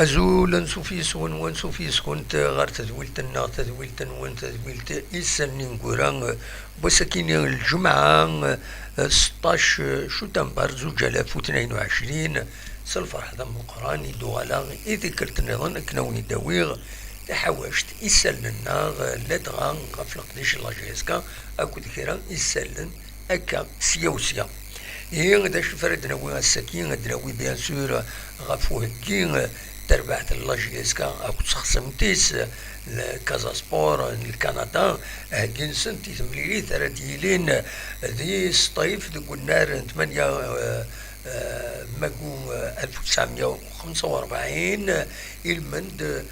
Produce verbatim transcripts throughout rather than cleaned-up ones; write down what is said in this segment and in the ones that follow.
Azul, ansuf yes-wen, wansuf yes-kent ɣer tedwilt-nneɣ, tadwilt-nwen, tadwilt Isallen Ineggura, n wass-akini n lǧemɛa, eh, seṭṭac, eh, cutamber zuǧ alaf u tnayen u ɛecrin. S lferḥ d ameqqran i d-uɣaleɣ i tikkelt nniḍen akken a wen-id-awiɣ taḥawact isallen-nneɣ, eh, ladɣa ɣef leqdic n la J S K akked kra isallen akka sya u sya. Ihi, d acu ara d-nawi ass-agi? Ad d-nawi, bien sûr, ɣef uheggi, eh, terbaɛt n la J S K akked texṣimt-is, eh, Casa Sport, eh, n Lkanada, heggi-nsent i temlilit ara d-yilin, eh, di Sṭif deg unnar n tmanya, eh, eh, magu, eh, alef u tesɛemya u xemsa u rebɛin, eh, ilmend, eh,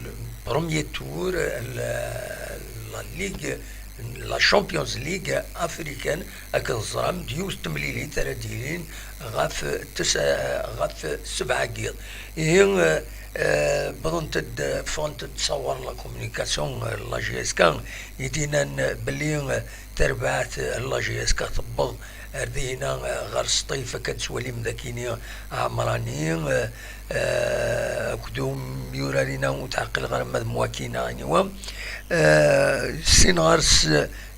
le premier tour, eh, la, la Ligue, la Champions League africaine, akken teẓram, d yiwet temlilit ara d-yilin ɣef tes-, ɣef sebɛa n yiḍ. Ihi, eh, wwḍent-d, ffɣent-d s awar la communication, eh, la J S K, i d-yennan belli, eh, tarbaɛt, eh, la J S K tewweḍ ar dihina, eh, ɣer Sṭif, akka d-tettwalim dakini Ɛemrani, eh, eh, akked umyurar-ina ur tɛeqqileɣ ara ma d Mwakina, aniwa. Eh, sin ɣer-s,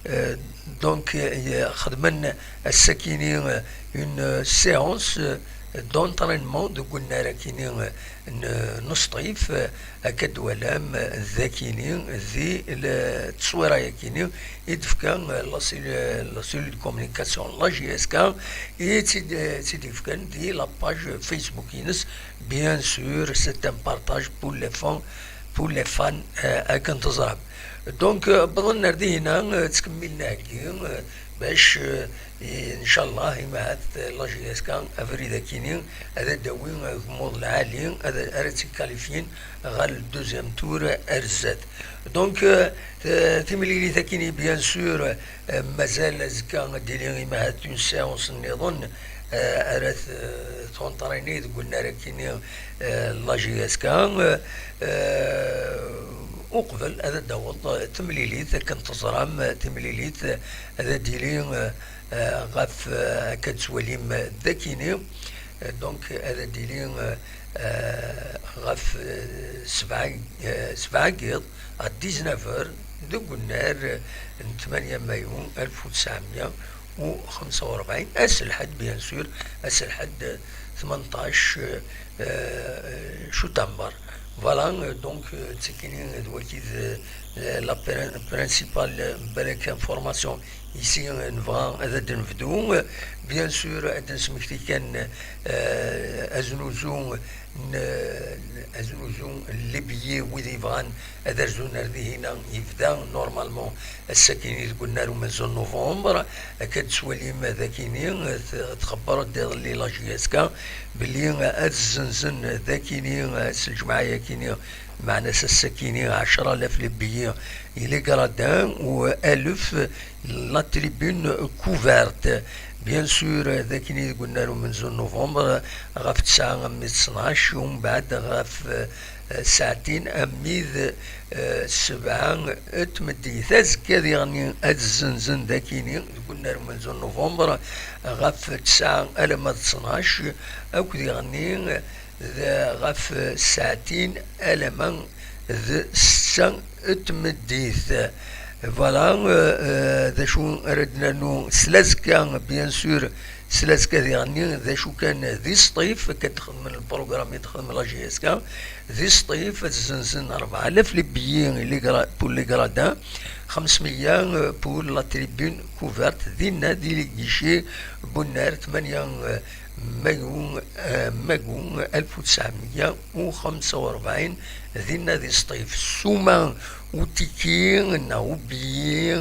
eh, donc, eh, xedmen ass-akini, eh, une séance, eh, d'entraînement deg unnar akini, eh, n, n Sṭif, eh, akka d-twalam, eh, dakini di le-, tteswira-yakini i d-tefka, eh, la cellule, la cellule de communication n la J S K, i tt-id-, eh, tt-id-yefkan di la page Facebook-ines. Bien sûr, c'est un partage pour les fans, pour les fans, eh, akken teẓram. Donc, eh, wwḍen ar dihina, eh, ttkemmilen aheggi, eh, bac, eh, i-, ncallah, imahat, eh, la J S K abrid akini ad d-tawi, eh, agmuḍ lɛali, ad, ara tt-ikalifyin ɣer le deuxième tour ar zdat. Donc, eh, t-, timlilit akini, bien sûr, eh, mazal azekka ad d-tili imahat une séance nniḍen, eh, ara t-, twentraîni deg unnar akini, eh, la J S K, eh, eh, uqbel ad d-taweḍ temlilit, akken teẓram, timlilit ad d-tili, eh, eh, ɣef, eh, akka d-tettwalim dakini, eh, donc ad d-tili, eh, eh, ɣef, eh, sebɛa, eh, sebɛa n yiḍ, à dix-neuf heures, deg unnar, eh, n tmanya mayu alef u tesɛemya u xemsa u rebɛin, ass lḥedd, bien sûr, ass lḥedd, eh, tmenṭac, eh, eh, cutamber. Voilà, euh, donc, euh, d tikini d wagi d, euh, la prin-, principale, euh, balak information ici, euh, nebɣa ad d-nebdu. Euh, bien sûr, ad d-nesmekti kan, euh, aznuzu n, aznuzu n les billets, wid yebɣan ad rzun ar dihina, yebda normalement ass-akini deg unnar umenzu n novembre. Akka d-tettwalim dakini, t-, txebber-d iḍelli la J S K belli ad zzenzen dakini, s lǧemɛa-yakini, meɛna s ass-akini, ɛecra alaf les billets, i les gradins u alef la tribune couverte. Bien sûr, dakini deg unnar umenzu n novembre, ɣef tesɛa armi d ttnac, umbeɛd ɣef, eh, saɛtin armi d, eh, sebɛa n tmeddit. Azekka diɣenni ad zzenzen dakini deg unnar umenzu n novembre, ɣef tesɛa alamma d ttnac, akk diɣenni d ɣef saɛtin alamma d setta n tmeddit. Voilà, euh, euh, d acu ara d-nernu s lazekka, bien sûr, s lazekka diɣenni, d acu kan di Sṭif, akka d-xedmen lprogram i d-xedmen la J S K, di Sṭif ad zzenzen rebɛa alaf les billets, les gra-, pour les gradins, xemsmeyya, euh, pour la tribune couverte, dinna di les guichets, bunnar tmanya, euh, mayu, eh, magu alef u tesɛemya u xemsa u rebɛin, dinna di Sṭif. Ssuma utiki neɣ ubiyi,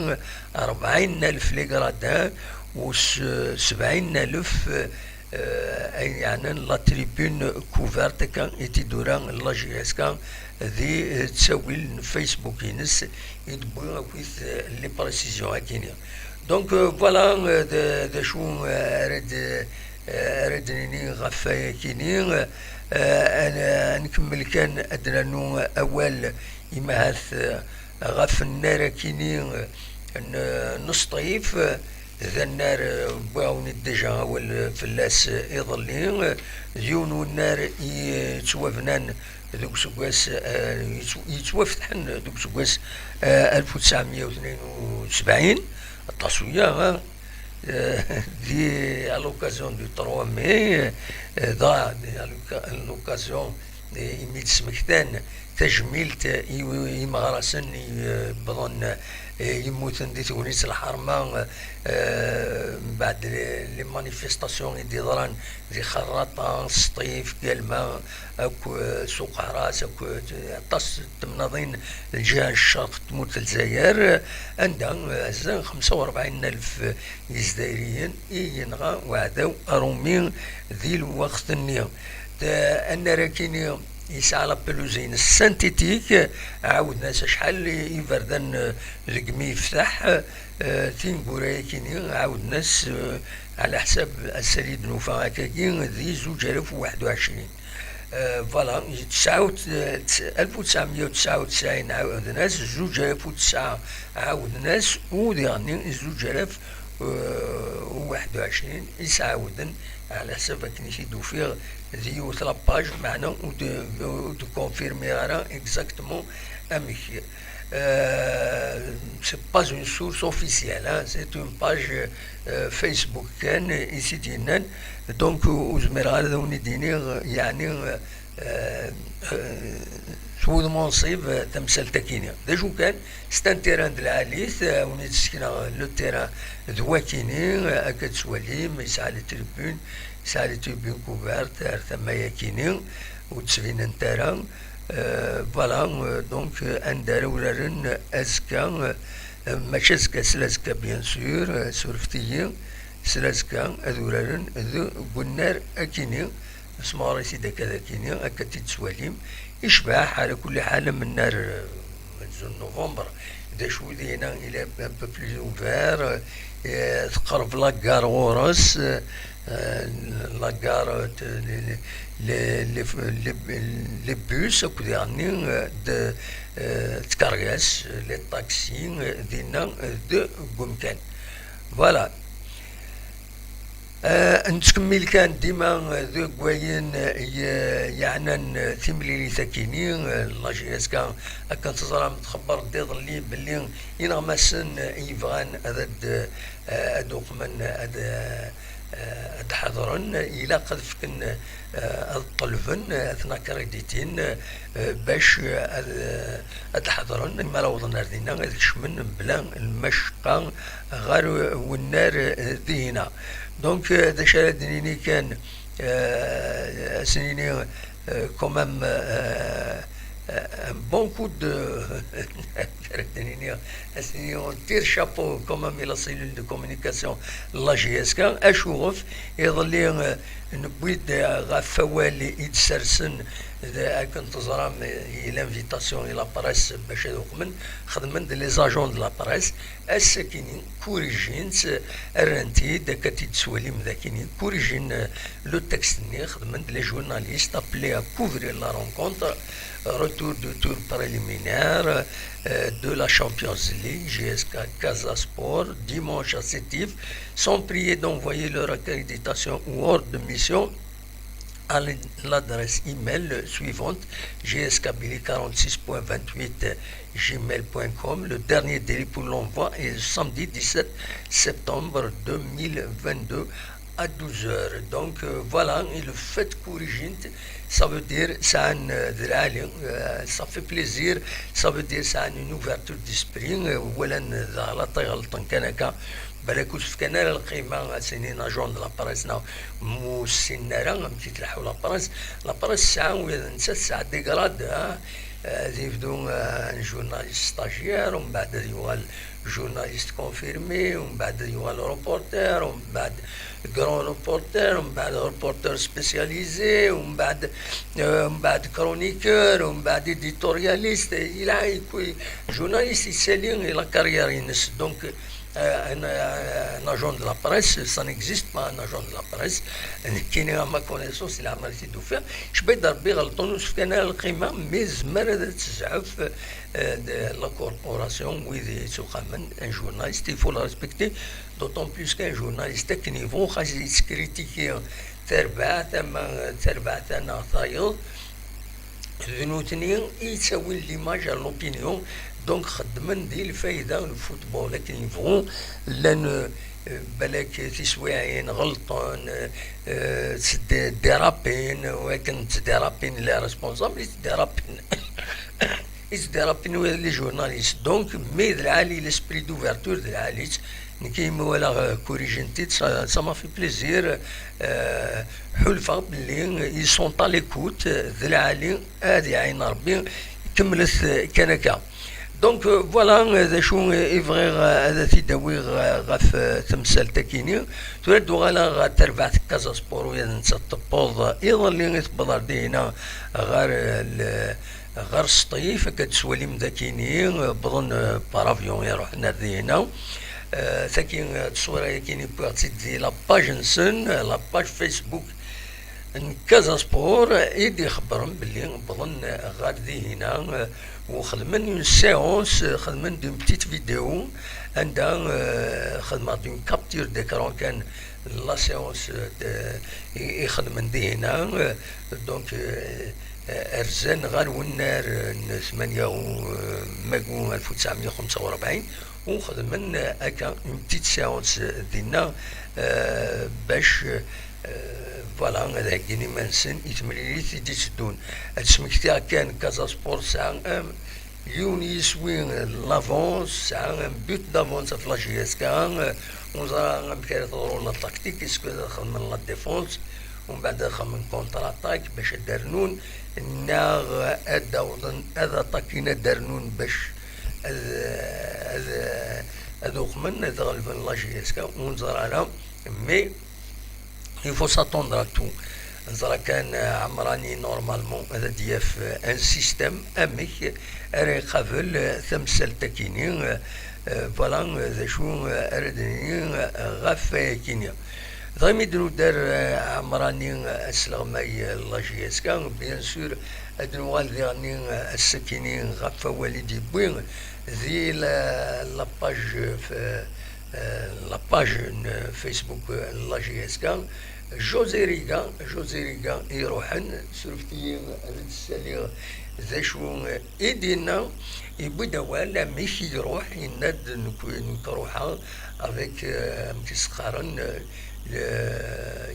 rebɛin alef les gradins, u s-, sebɛin alef, eh, ayen yeɛnan la tribune couverte, akka i tt-id-tura la J S K di, eh, ttawil n Facebook-ines, i d-wwi akkit, eh, les précisions akini. Donc, euh, voilà, euh, d, d acu, euh, ara d, euh, ara d-nini ɣef wayakini, euh, ad, ad nkemmel kan ad d-nernu awal imahat, euh, ɣef nnar akini, euh, n, n Sṭif, euh, D annar, eh, wwiɣ-awen-id déjà awal, eh, fell-as, eh, iḍelli. Eh, d yiwen n unnar i, eh, yettwabnan deg useggas, eh, yettw-, yettwafetḥen deg useggas, eh, alef u tesɛemya u tnin u sebɛin, aṭas uya, eh, eh, di, à l'occasion du trois mai, eh, da, di, à l'oca-, l'occasion imi d-smektan tajmilt i, i yimeɣrasen i, eh, wwḍen, eh, yemmuten di tegnit n lḥerma, eh, mbeɛd les, les manifestations i d-yeḍran di Xerraṭa, Sṭif, Galma, akk, eh, Suq Ḥras, akk, eh, aṭas n temnaḍin n lǧiha n ccerq n tmurt n Lezzayer, anda, eh, zzan xemsa u rebɛin alef Izdayriyen i yenɣa uɛdaw arumi di lweqt-nni. D-, annar-akini yesɛa la pelouse-ines synthétique, ɛawden-as acḥal iberdan, eh, deg mi yefteḥ, eh, tineggura-yakini, ɛawden-as, eh, ɛla ḥsab ass-a i d-nufa akkagi, di zuǧ alaf u waḥed u ɛecrin. Eh, voilà, tesɛa u t-, alef u tesɛemya u tesɛa u tesɛin ɛawden-as, zuǧ alaf u tesɛa ɛawden-as, u diɣenni zuǧ alaf, eh, u waḥed u ɛecrin i s-ɛawden, ɛla ḥsab akken i t-id-ufiɣ di yiwet la page, meɛna ur d-, ur d-confirmiɣ ara exactement amek. Euh, c'est pas une source officielle, hein, c'est une page, euh, Facebook kan i s-id-yennan, donc ur zmireɣ ara ad awen-id-iniɣ, yeɛni, euh, euh, s wudem unṣib, euh, tamsalt-akini. D acu kan, c'est un terrain de lɛalit, euh, awen-id-sekneɣ le terrain d wakini, euh, akka d-twalim, yesɛa les tribunes, yesɛa les tribunes couvertes ar tama-yakini, ur d-ttbinent ara. Euh, voilà, euh, donc, euh, anda ara uraren azekka, euh, mačči azekka, s lazekka, bien sûr, euh, surfet-iyi, s lazekka ad uraren deg unnar akini, semɣer-it-id akka d akini, akka t-id-twalim. Icbeḥ, ɛla kulli ḥal, amennar, euh, amenzu n novembre, d acu dinna, il est un peu plus ouvert, euh, teqreb la gare ɣur-s, euh, la gare, euh, les, les, les, les, les bus, akked diɣenni, euh, d, euh, tkeryas, les taxis, euh, dinna, euh, deg umkan. Voilà. Eh, nettkemmil kan dima, eh, deg wayen, eh, ye-, yeɛnan, eh, timlilit akini, eh, la J S K, akken teẓram, txebber-d iḍelli belli ineɣmasen, eh, yebɣan ad, ad, eh, ad uqmen, ad, eh, ad ḥadren, ilaq ad fken, eh, ad ṭelben, eh, ad ten-akriditin, eh, bac, eh, ad, eh, ad ḥadren, mi ara awḍen ar dinna, ad kecmen mebla lmacqa ɣer wennar, eh, dihina. Donc, euh, d acu ara d-nini kan, euh, ad s-nini, euh, quand même, euh, euh, un bon coup de, ara d-nini, ad s-nini, on tire chapeau quand même i la cellule de communication n la J S K, acuɣef iḍelli, euh, newwi-d, euh, ɣef wawal i d-sersen, d-, akken teẓram, euh, i l'invitation i la presse bac ad uqmen, xedmen-d les agents de la presse, ass-akini, corrigent-tt, rran-t-id, akka t-id-twalim d akini, corrigent, euh, le texte-nni, xedmen-d les journalistes appelés à couvrir la rencontre, retour du tour préliminaire, euh, de la Champions League, J S K Casa Sport, dimanche à Sétif, sont priés d'envoyer leur accréditation ou ordre de mission à l'adresse email suivante, G S Kabylie quarante-six point vingt-huit gmail point com. Le dernier délai pour l'envoi est samedi dix-sept septembre deux mille vingt-deux à douze heures. Donc, euh, voilà, et le fait corrigent, ça veut dire, ça, euh, de l'ali, euh, ça fait plaisir, ça veut dire, ça a une ouverture d'esprit, euh, voilà, euh, la, la, la, la, la, Balak ur s-fkan ara lqima, ad s-inin agent de la presse, neɣ ur ssinen ara amek i tleḥḥu la presse. La presse tesɛa, ula d nettat tesɛa des grades, ah, ad yebdu, ah, journaliste stagiaire, umbeɛd ad yuɣal journaliste confirmé, umbeɛd ad yuɣal reporter, umbeɛd grand reporter, umbeɛd reporter spécialisé, umbeɛd, euh, umbeɛd chroniqueur, umbeɛd éditorialiste. Il a, journaliste, yettali i la carrière-ines. Donc, un, un agent de la presse, ça n'existe pas un agent de la presse. Nekkini, à ma connaissance, leɛmer i t-id-ufiɣ. Cbayda Rebbi ɣelṭen, ur s-fkan ara lqima, mais tezmer ad tezɛef, euh, de la corporation, wid yettwaxdamen, un journaliste, il faut le respecter, d'autant plus qu'un journaliste akken yebɣu, xas yettkritikiya tarbaɛt, ama tarbaɛt-a neɣ tayeḍ, d nutni i yettawin l'image à l'opinion. Donc xeddmen di lfayda n football akken yebɣu. Llan, euh, balak tiswiɛin ɣelṭen, euh, ttde-, ddérapin, wakken ttdérapin les responsables, i ttdérapin i ttdérapin les journalistes. Donc, mais d lɛali, l'esprit d'ouverture d lɛali-tt. Nekk imi walaɣ, euh, corrigen-t-id, ça, ça m'a fait plaisir. Euh, ḥulfaɣ belli ils sont à l'écoute, euh, d lɛali, ad iɛin Rebbi, kemmlet, euh, kan akka. Donc, euh, voilà, euh, d acu, euh, i bɣiɣ, euh, ad t-id-awiɣ, euh, ɣef, euh, temsalt-akini. Tura ad uɣaleɣ ɣer terbaɛt n Casa Sport, u ad nettat tewweḍ, euh, iḍelli i tewweḍ ar dihina ɣer, euh, l-, ɣer Sṭif, akka d-teswalim dakini, euh, wwḍen, euh, par avion iruḥen ar dihina. Euh, tagi, euh, ttṣura-yakini wwiɣ-tt-id di la page-nsen, euh, la page Facebook n Casa Sport, i d-ixebbren belli wwḍen ɣer dihina, euh, u xedmen une séance, euh, xedmen une petite vidéo, anda, euh, xedmeɣ une capture d'écran kan la séance, euh, de, i, i xedmen dihina, euh, donc, euh, euh, rzan ɣer wennar, euh, n tmanya u, euh, magu alef u tesɛemya u xemsa u rebɛin, u xedmen, euh, akka une petite séance, euh, dinna, euh, bac, euh, voilà, ad heggin iman-nsen i temlilit i d-iteddun. Ad smektiɣ kan Casa Sport tesɛa, euh, yiwen yiswi, euh, l'avance, tesɛa un but d'avance ɣef la J S K, euh, ur neẓra amek ara teḍru la tactique, est-ce que ad xedmen la défense, umbeɛd ad xedmen contre-attaque bac ad d-rnun, neɣ ad awḍen ad aṭakin ad d-rnun bac ad, ad, ad uqmen ad ɣelben la J S K, ur neẓra ara, mais il faut s'attendre à tout. Neẓra kan, euh, Ɛemrani, normalement, ad d-yaf, euh, un système amek ara iqabel, euh, tamsalt-akini, euh, euh, voilà, euh, d acu, euh, ara d-nini, euh, ɣef wayakini. Dɣa mi d-nudder, euh, Ɛemrani, euh, asleɣmay, euh, n la J S K, bien sûr, ad nuɣal diɣenni, euh, ass-akini ɣef wawal i d-yewwi di la, la page, euh, euh, la page n Facebook, euh, n la J S K. José Riga, José Riga i iruḥen, surfet-iyi ad d-ssaliɣ d acu, euh, i d-yenna, yewwi-d awal amek i iruḥ, yenna-d nekk, nekk ruḥeɣ avec, euh, amek i s-qqaren, euh, le,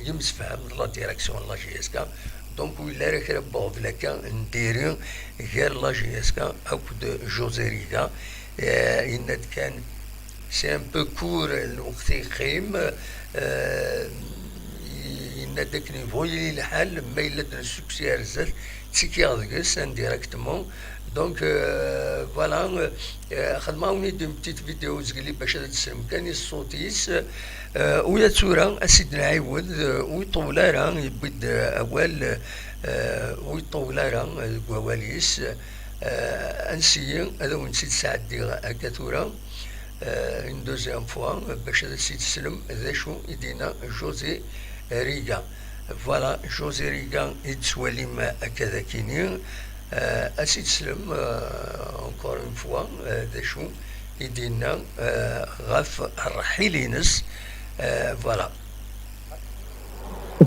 yemsefham d la direction n la J S K. Donc ur yelli ara kra n uɣbel akka n diri gar la J S K akked José Riga. Euh, yenna-d kan c'est un peu court lweqt i yeqqim, euh, yenna-d akken yebɣu yili lḥal, ma yella-d un succès ar zdat, ttikiɣ deg-s indirectement. Donc, euh, voilà, euh, xedmeɣ-awen-id une petite vidéo zgelli bac ad teslem kan i ṣṣut-is. Euh, u ya tura, ad s-id-nɛiwed, euh, ur iṭewwel ara, yewwi-d, euh, awal, euh, ur iṭewwel ara, euh, deg wawal-is. Euh, ansi ad awen-tt-id-sɛeddiɣ akka tura, euh, une deuxième fois, bac ad as-id-teslem d acu i d-yenna José Riga. Voilà, José Riga i d-tettwalim akka d akini. Euh, ad as-id-teslem, euh, encore une fois, euh, d acu i d-yenna, euh, ɣef rrḥil-ines. Euh, voilà.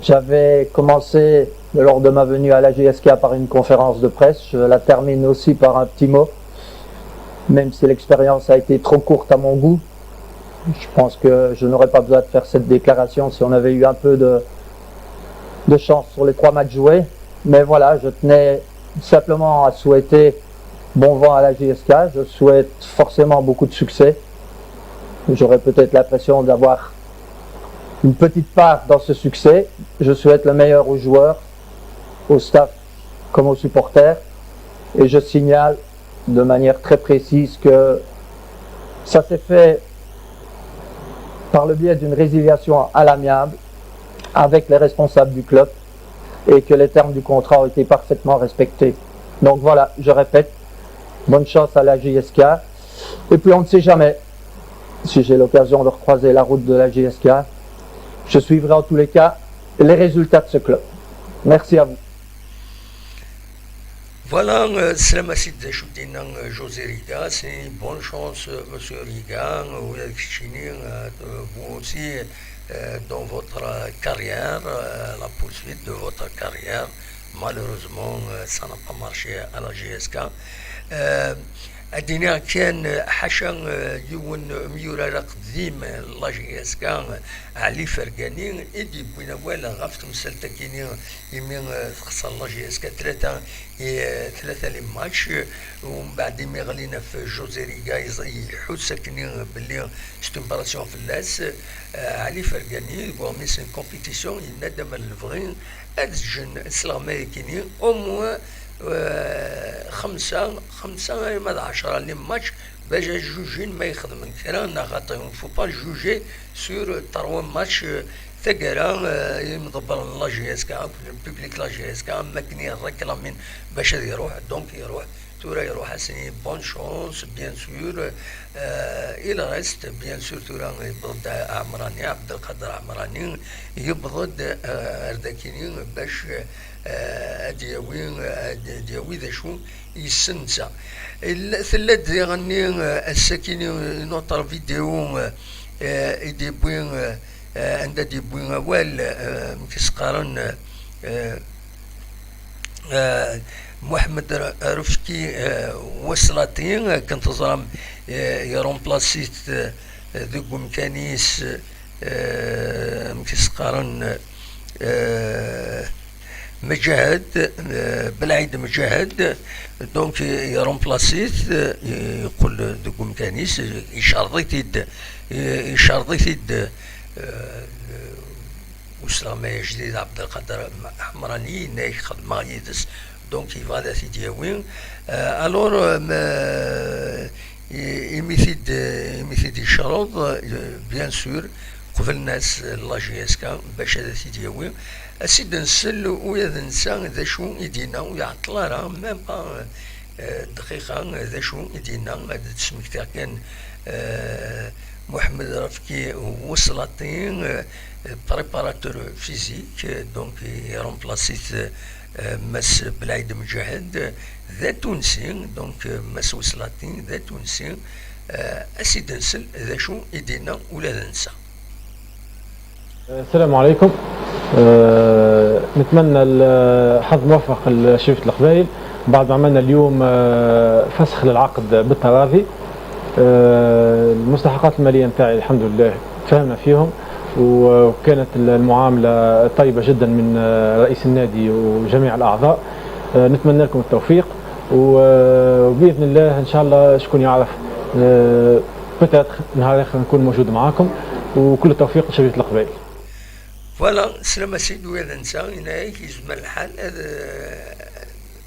J'avais commencé lors de ma venue à la J S K par une conférence de presse. Je la termine aussi par un petit mot, même si l'expérience a été trop courte à mon goût. Je pense que je n'aurais pas besoin de faire cette déclaration si on avait eu un peu de, de chance sur les trois matchs joués. Mais voilà, je tenais simplement à souhaiter bon vent à la J S K. Je souhaite forcément beaucoup de succès. J'aurais peut-être l'impression d'avoir une petite part dans ce succès. Je souhaite le meilleur aux joueurs, au staff comme aux supporters. Et je signale de manière très précise que ça s'est fait par le biais d'une résiliation à l'amiable avec les responsables du club et que les termes du contrat ont été parfaitement respectés. Donc voilà, je répète, bonne chance à la J S K. Et puis on ne sait jamais. Si j'ai l'occasion de recroiser la route de la J S K, je suivrai en tous les cas les résultats de ce club. Merci à vous. Voilà, euh, sslam-as-id d acu d-yenna, euh, José Riga, c'est bonne chance, euh, monsieur Riga, euh, ula d keččini, euh, euh, vous aussi, euh, dans votre, euh, carrière, euh, la poursuite de votre carrière. Malheureusement, euh, ça n'a pas marché à la J S K. Euh, ad d-iniɣ kan, euh, ḥaca, euh, yiwen umyurar aqdim, euh, n la J S K, euh, Ɛli Fergani, i d-yewwin awal ɣef temsalt-agi-nni, imi, euh, texṣer la J S K tlata, i, euh, tlata les matchs, euh, umbeɛd imi ɣlin ɣef José Riga, yeẓ-, iḥuss akkenni belli c'est une pression fell-as. Euh, Ɛli Fergani, deg uɣmis n compétition, yenna-d aman lebɣi ad ǧǧen sleɣmay-agi-nni, au moins, euh, xemsa, xemsa arma d ɛecra les matchs, bac ad jujin ma ixedmen kra neɣ xaṭi. On ne faut pas juger sur trois matchs, euh, taggara, euh, imḍebbren n la J S K, le public n la J S K, am wakken i réclamin bac ad iruḥ, donc iruḥ. Tura iruḥ-asen, bonne chance, bien sûr. Euh, il reste, bien sûr, tura yewweḍ-d Ɛemrani, Ɛebdelqader Ɛemrani, yewweḍ-d, euh, ar dakini bac, euh, ad d-yawi, ad d-yawi d acu yessen netta. Il-, tella-d diɣenni, euh, ass-akini une autre vidéo, euh, euh, i d-yewwi, euh, euh, anda d-yewwi awal, euh, amek i s-qqaren, euh, euh, Mohamed Refki, euh, Waslati, akken teẓram, euh, irumplaṣ-it, euh, deg umkan-is, euh, amek i s-qqaren, euh, Mǧahed, euh, Belɛid Mǧahed, donc, euh, irumplaṣ-it, euh, yeqqel deg umkan-is, icerḍ-it-id, euh, icerḍ-it-id, euh, usleɣmay ajdid Ɛebdelqader Ɛemrani, yenna-yak xedmeɣ yid-s, donc yebɣa ad t-id-yawi. Euh, alors, euh, ma, i-, imi t-id, imi t-id-yecreḍ, euh, bien sûr, qeblen-as la J S K bac ad t-id-yawi. As-id-nsel ula d netta d acu i d-yenna, ur iɛeṭṭel ara, même pas, euh, dqiqa, d acu i d-yenna, ad d-smektiɣ kan, euh, Mohamed Refki Waslati, euh, préparateur physique, euh, donc irumplaṣ-it, euh, Mass Belɛid Mǧahed, d atunsi, donc, euh, Mass Waslati d atunsi, euh, as-id-nsel d acu i d-yenna ula d netta. السلام عليكم. آه، نتمنى الحظ موفق لشريفة القبائل بعد ما عملنا اليوم، آه، فسخ للعقد بالتراضي. آه، المستحقات المالية نتاعي الحمد لله تفاهمنا فيهم، وكانت المعاملة طيبة جدا من، آه، رئيس النادي وجميع الأعضاء. آه، نتمنى لكم التوفيق، و-، وبإذن الله إن شاء الله شكون يعرف، آه، peut-être نهار آخر نكون موجود معاكم، وكل التوفيق لشريفة القبائل. Voilà, sslam-as-id ula d netta, yenna-yak yezmer lḥal ad,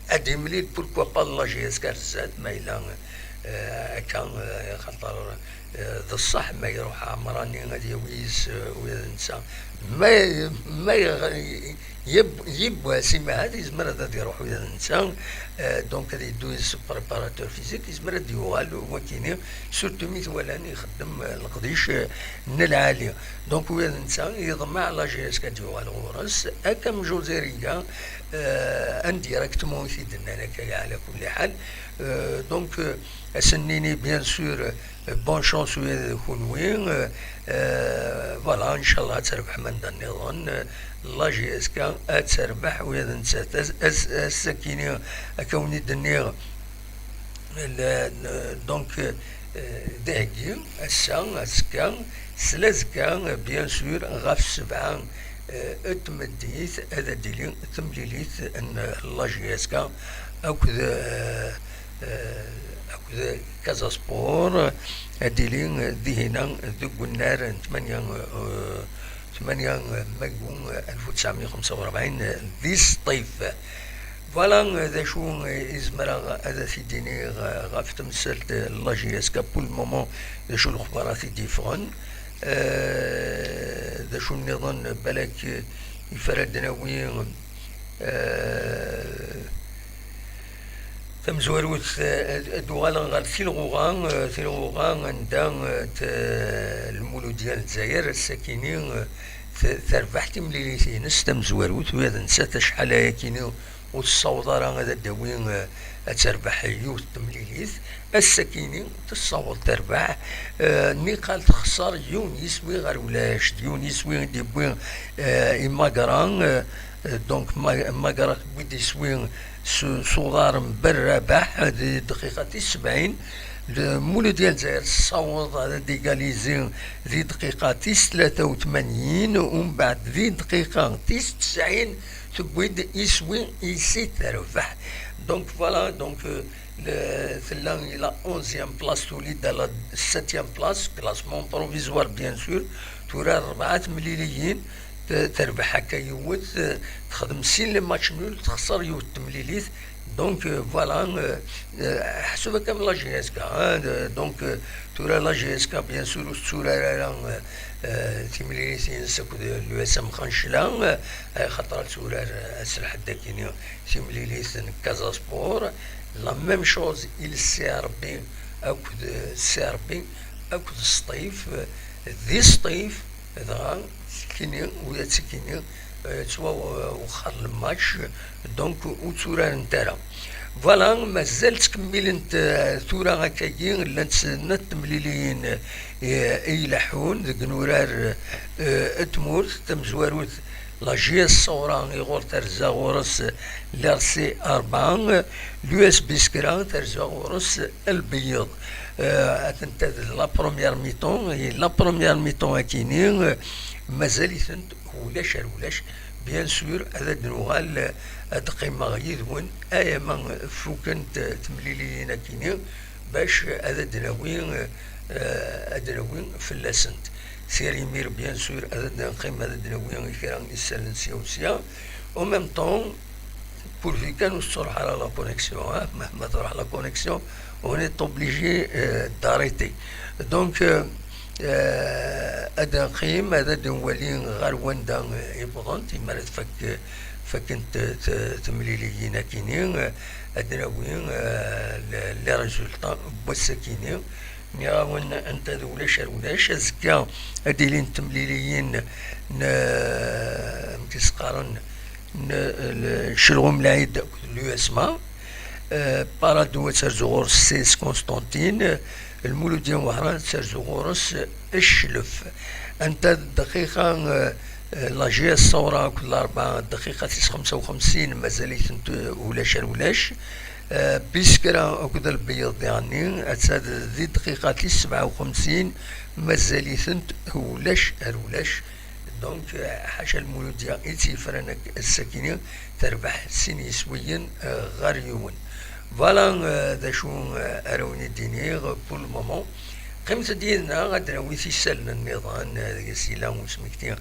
ad d-yemlil, pourquoi pas, la J S K ar zdat, ma yella, euh, akka, euh, xaṭer, euh, d ṣṣeḥ ma iruḥ Ɛemrani ad yawi yis, euh, ula d netta. Ma, ma yeɣ-, yib-, yiwwas imahat yezmer ad, ad iruḥ ula d netta, euh, donc ad yeddu yis préparateur physique, yezmer ad d-yuɣal wakini, surtout mi t-walan ixeddem, euh, leqdic, euh, n lɛali. Donc ula d netta yeḍmeɛ la J S K ad d-yuɣal ɣur-s, akka am José Riga, euh, indirectement i t-id-nnan akka, ɛla kulli ḥal. Euh, donc, euh, ad sen-nini, bien sûr, euh, bonne chance ula d kunwi, euh, euh, voilà, ncallah ad trebḥem anda nniḍen, euh, la J S K ad terbeḥ ula d nettat. As-, as-, ass-akini, akka wen-id-nniɣ, le, le, donc, euh, d aheggi, ass-a, azekka, s lazekka, euh, bien sûr, ɣef ssebɛa, euh, n tmeddit, ad d-tili temlilit n la J S K akked, euh, euh, akked Casa Sport, ad d-tili dihina deg unnar n tmanya, euh, tmanya, euh, Maggu, euh, alef u tesɛemya u xemsa u rebɛin, euh, di Sṭif. Voilà, euh, d acu, euh, i zemreɣ ad t-id-iniɣ, euh, ɣef temsalt, euh, n la J S K pour le moment, d acu lexbarat i d-yeffɣen. Euh, d acu nniḍen, balak, euh, yif ara d-nawi, euh, Tamezwarut, eh, ad uɣaleɣ ɣer Tilɣuɣa, eh, Tilɣuɣa anda, eh, t-, eh, Lmuludya n Lezzayer ass-akini, eh, t-, terbeḥ timlilit-ines tamezwarut, ula d nettat acḥal ayakini ur tessaweḍ ara ad d-tawi, eh, ad terbeḥ yiwet temlilit. Ass-akini tessaweḍ terbeḥ, eh, niqal texṣer yiwen yiswi ɣer ulac, d yiwen yiswi i d-yewwi, eh, imagra, eh, eh, donc ma-, magra tewwi-d iswi s, s uḍar n Berrabaḥ di dqiqa tis sebɛin. Lmuludya n Lezzayer tessaweḍ ad d-égaliser di dqiqa tis tlata u tmanyin, umbeɛd di dqiqa tis tesɛin tewwi-d iswi i si terbeḥ. Donc voilà, donc, euh, le, tella la onzième place, tuli-d à la septième place, classement provisoire bien sûr, tura rebɛa temliliyin, t-, terbeḥ akka yiwet, eh, texdem sin les matchs nuls, texṣer yiwet temlilit. Donc, euh, voilà, euh, euh, ḥseb akka am la J S K, hein, euh, donc, euh, tura la J S K, bien sûr, ur tetturar ara, euh, euh, timlilit-ines akked l'U S M Xancla, euh, axaṭer ad turar, euh, ass n lḥedd akini timlilit n Casa Sport. La même chose i le C R B akked, euh, C R B akked Sṭif, euh, di Sṭif, dɣa ttekini, ula d ttekini, eh, yettwawexxer lmatch, donc ur tturarent ara. Voilà, mazal ttkemmilent, eh, tura akkagi, llant snat temliliyin, eh, i ileḥḥun deg inurar, eh, n tmurt. Tamezwarut, la J S Saoura iɣur terza ɣur-s l'R C rebɛa, l'U S Biskra terza ɣur-s Lbeyyeḍ. Eh, atenta d la première mi-temps, et la première mi-temps akini, eh, mazal-itent ulac ar ulac. Bien sûr, ad d-nuɣal, eh, ad d-qqimeɣ yid-wen ayama fukent, eh, temliliyin akini, bac ad d-nawi, eh, ad d-nawi fell-asent. Sir Imir, bien sûr, ad d-neqqim, ad d-nawi kra n isallen sya u sya. En même temps, pourvu kan ur tettruḥ ara la connexion, hein, ma, ma truḥ la connexion, on est obligé, euh, d'arrêter. Donc, euh, euh, ad neqqim, ad, ad nwali ɣer wanda, euh, i wwḍent, imi ara tfak, fakkent, t-, temliliyin akini, euh, ad nawi, euh, le, les résultats n wass-akini. Nniɣ-awen anta d ulac ar ulac. Azekka ad d-ilint temliliyin n, amek i s-qqaren, n, n Celɣum Lɛid akked l'U S M A. Eh, Paradou ad terzu ɣur-s C S Constantine. Lmuludya n Wehran ad terzu ɣur-s Cclef. Anta d dqiqa, eh, eh, la J S Saoura akked Larebɛa, dqiqa tis xemsa u xemsin, mazal-itent, eh, ulac ar ulac. Eh, Biskra akked Lbeyyeḍ diɣenni, atta d, di dqiqa tis sebɛa u xemsin, mazal-itent ulac ar ulac. Donc, eh, ḥaca Lmuludya i tt-yefran ak-, ass-akini, terbeḥ sin yiswiyen, eh, ɣer yiwen. Voilà, eh, d acu, eh, ara wen-id-iniɣ pour le moment. Qqimet-d yid-neɣ, ad d-nawi isallen nniḍen, eh, deg-s yella usmekti n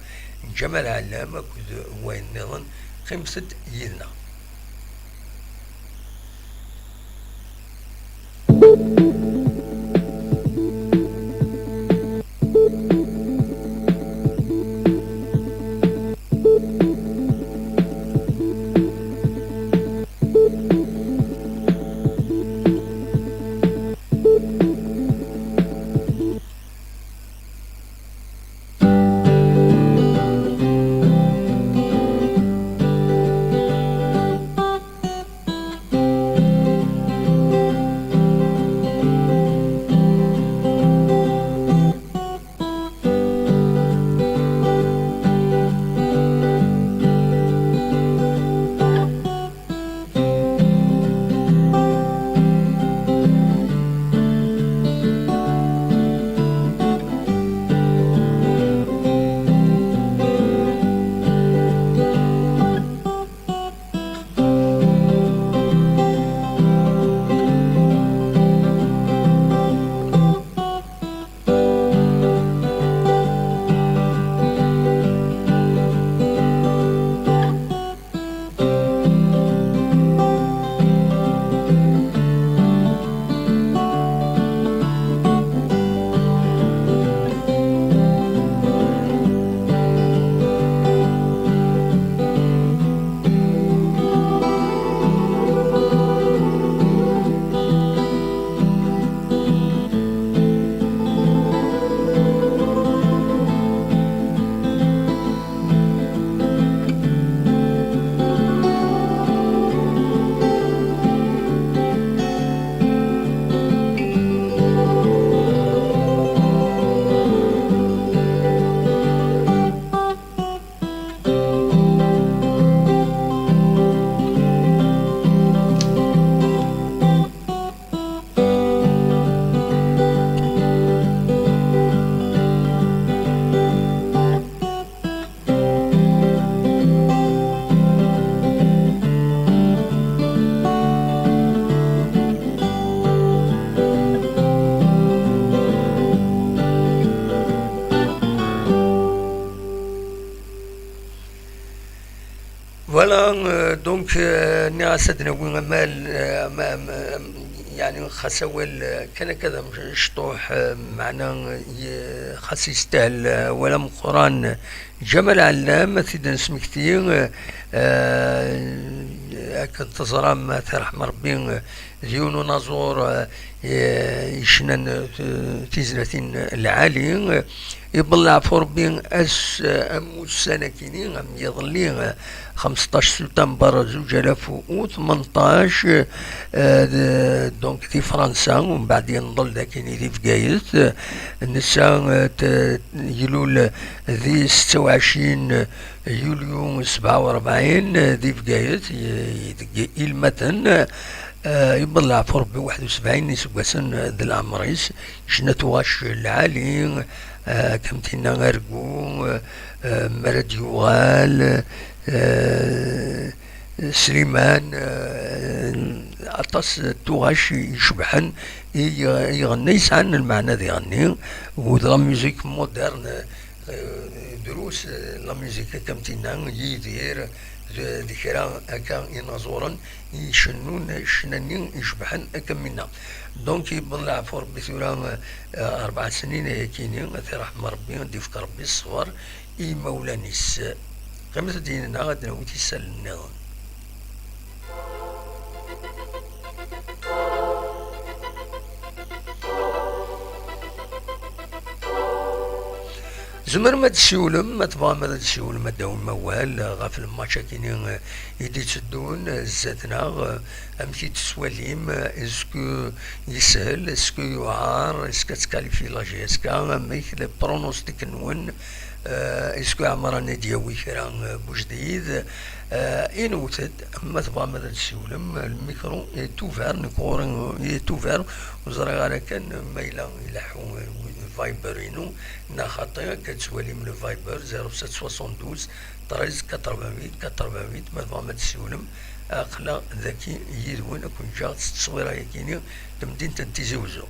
Ǧamal Ɛellam akked wayen nniḍen. Qqimet-d yid-neɣ. Voilà, euh, donc, euh, nniɣ-as ad nawi amal, euh, am-, am-, am-, yeɛni xas awal, euh, kan akka d amecṭuḥ, euh, meɛna, euh, xas yestahel, euh, awal ameqqran, Ǧamal Ɛellam, ad t-id-nesmekti, euh, euh, akken teẓram, ad t-iṛḥem Ṛebbi, euh, d yiwen unaẓur, eh, eh, yecnan, eh, tizlatin lɛali, eh, iḍelleɛ ɣef Ṛebbi ass, eh, am ussan akini, am yiḍelli, eh, xemseṭṭac september zuǧ alaf u tmenṭac, eh, d-, donc di Fransa, umbeɛd yenḍel d akini di Bgayet, eh, nessa, eh, t-, ilul di setta u ɛecrin yulyu sebɛa u ṛebɛin, eh, di Bgayet, i-, deg Ilmaten, eh, yewweḍ leɛfu Ṛebbi waḥed u sebɛin n iseggasen, eh, d leɛmer-is, ccna tuɣac lɛali, eh, akken tinna argu, eh, eh, mi ara d-yuɣal, eh, Sliman, eh, aṭas n tuɣac icebḥen i, i iɣenna yesɛan lmeɛna d iɣenni, u d la musique moderne, eh, drus, eh, la musique akka am tinna, Yidir, d, d kra akka inaẓuren i icennun ccna-nni icebḥen akka am winna. Donc, yewweḍ leɛfu Ṛebbi tura, eh, rebɛa snin ayakini, ad t-iṛḥem Ṛebbi, ad d-ifk Ṛebbi ṣṣber i yimawlan-is. Qqimet ad d-yini-nneɣ ad nawi isallen nniḍen. Tzemrem ad d-ssiwlem, ma tebɣam ad d-ssiwlem, ad d-tawim awal ɣef lmatch-akini i d-itteddun zdat-neɣ, amek i tettwalim, est-ce que yeshel, est-ce que yuɛer, est-ce que ad tkalifyi la J S K, amek les pronostics-nwen, est-ce que Ɛemran ad d-yawi kra n ujdid, inwet-d, ma tebɣam ad d-ssiwlem, le micro est ouvert, nekk ɣur-i est ouvert, ur ẓriɣ ara kan ma yella ileḥḥu Viber-inu, neɣ xaṭi, akka tettwalim le Viber, zéro sept soixante-douze treize quatre-vingt-huit quatre-vingt-huit, ma tebɣam ad d-ssiwlem, aql-aɣ daki yid-wen, ad ken-ǧǧeɣ s tteswira-yakini, temdint n Tizi Wezzu.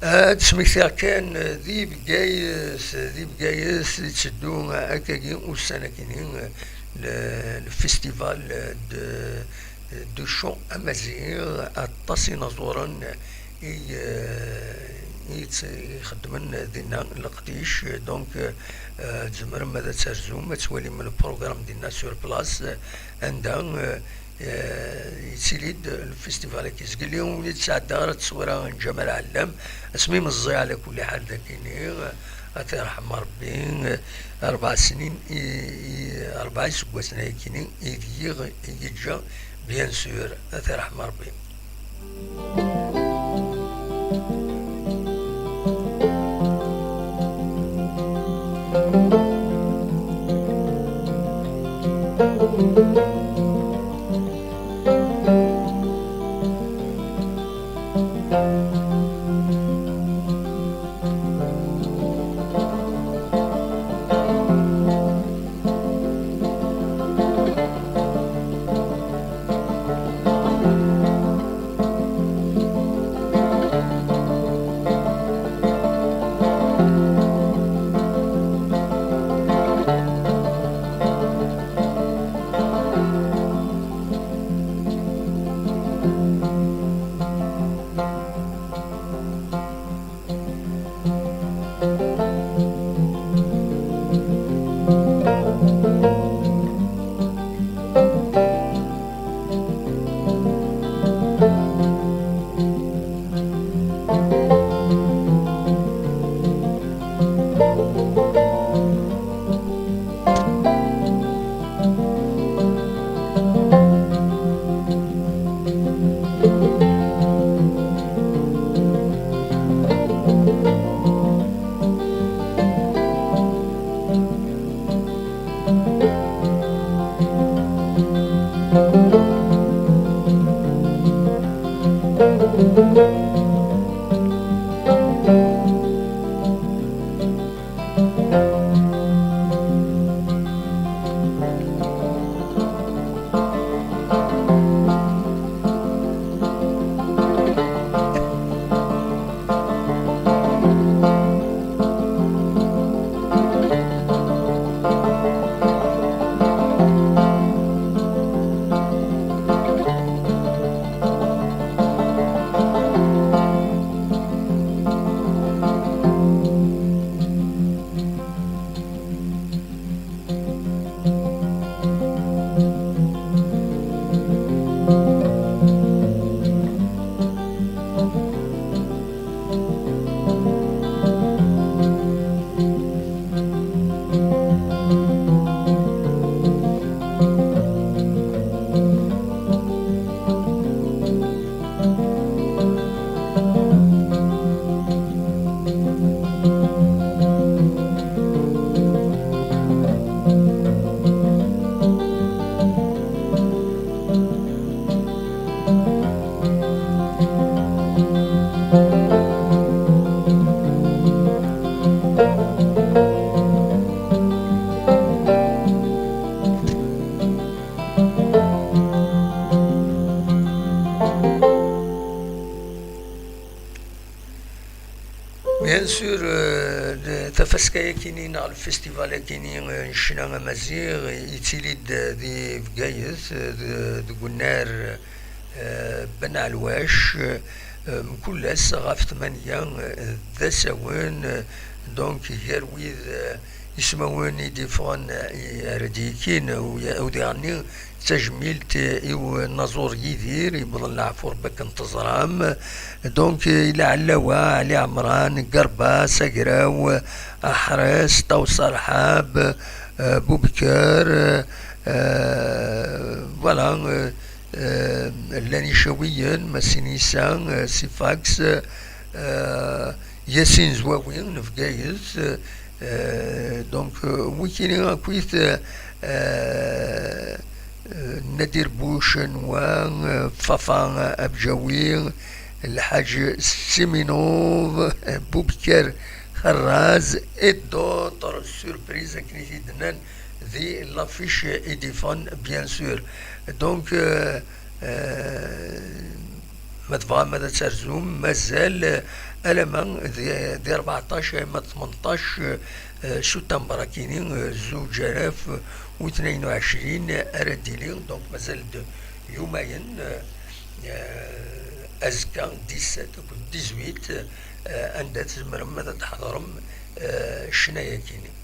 Ad d-smektiɣ kan, di Bgayet, di Bgayet yetteddu akkagi ussan akini, le, le festival de, de chant amaziɣ, aṭas inaẓuren i, eh, i tt-, ixeddmen dinna leqdic. Donc, eh, tzemrem ad terzum, ad twalim le programme dinna sur place, anda, eh, eh, yettili-d lfestival-agi. Zgelli ur yi-d-sɛedda ara tteswira n Ǧamal Ɛellam, asmi meẓẓi ɛla kulli ḥal d akini, ad t-irḥem Ṛebbi, rebɛa snin, i, i, rebɛa iseggasen ayakini i d-yiɣ-, i yeǧǧa, bien sûr, ad t-irḥem Ṛebbi. Bien sûr, euh, le- tafaska-yakini neɣ lfestival-akini, euh, n ccna amaziɣ, yettili-d di Bgayet, euh, de- deg unnar, euh, Ben Ɛelwac, euh, mkul ass ɣef tmanya, euh, d asawen, euh, donc gar wid, euh, ismawen i d-yeffɣen, euh, i- ara d-yekin, u- u diɣenni tajmilt i unaẓur Yidir, yewwḍen leɛfu Rebbi akken teẓram. Donc, i Lɛellawa, Ɛli Ɛemran, Gerba, Sagraw, Aḥres, Ṭawes Rḥab, euh, Bubker, euh, voilà, euh, euh, llan Icawiyen, Masin Isa, euh, Sifax, euh, Yasin Zwawi, n Bgayet, euh, donc, euh, wikini akkit, euh, euh, Nadir Bouch, Noa, euh, Fafa Abjawi, Lḥaǧ Siminov, Bubker Xerraz et d'autres surprises, akken i t-id-nnan di l'affiche i d-iffɣen, bien sûr. Donc, euh, euh, ma tebɣam ad terzum, mazal, euh, alama di, di rbeɛṭac, alama d tmenṭac, euh, septembre akini, euh, zuǧ alaf u tnayen u ɛecrin ara d-tili, donc mazal-d yumayen, euh, euh, azekka dix-sept akked dix-huit, euh, anda tzemrem ad d-tḥeḍrem, euh, ccna-yakini.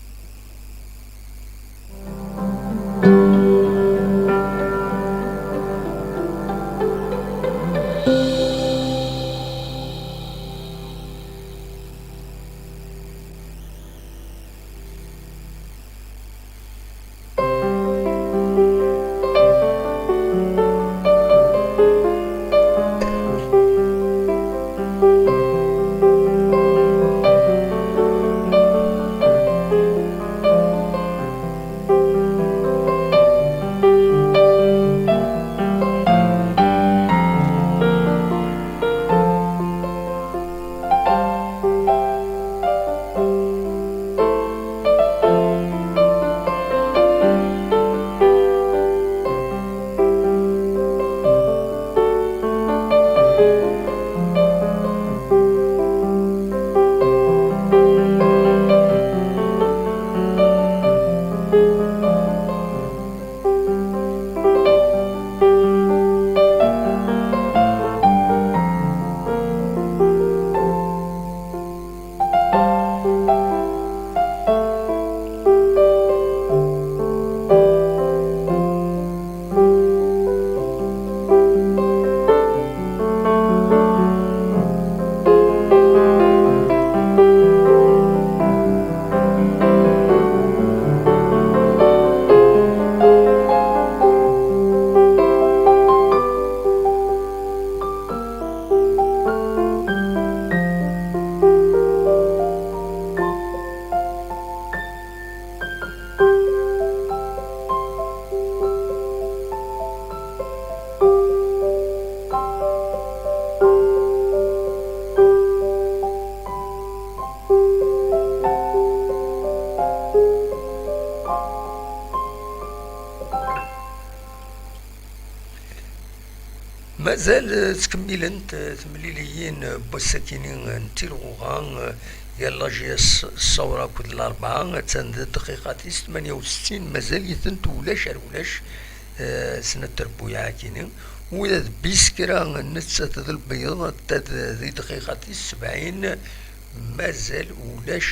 Mazal, eh, ttkemmilent, eh, temliliyin, eh, n wass-akini, eh, n tilɣuɣa, eh, gar la J S Ṣṣawra akked Larebɛa, attan d dqiqat-is tmanya u settin, mazal-itent ulac ar ulac, eh, snat trebbuyaɛ-akini. Ula d Biskra nettat d lbeyyeḍ, attan d, di dqiqat-is sebɛin, mazal ulac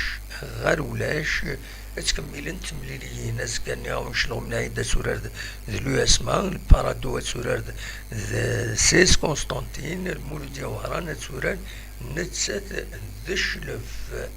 ɣer ulac. Ad ttkemmilent temliliyin. Azekka-nni, Ameclum Lɛid ad turar d, d l'U S M A, Parado ad turar d, d C S Constantine, Lmuludya Wehran ad turar nettat d Cclef.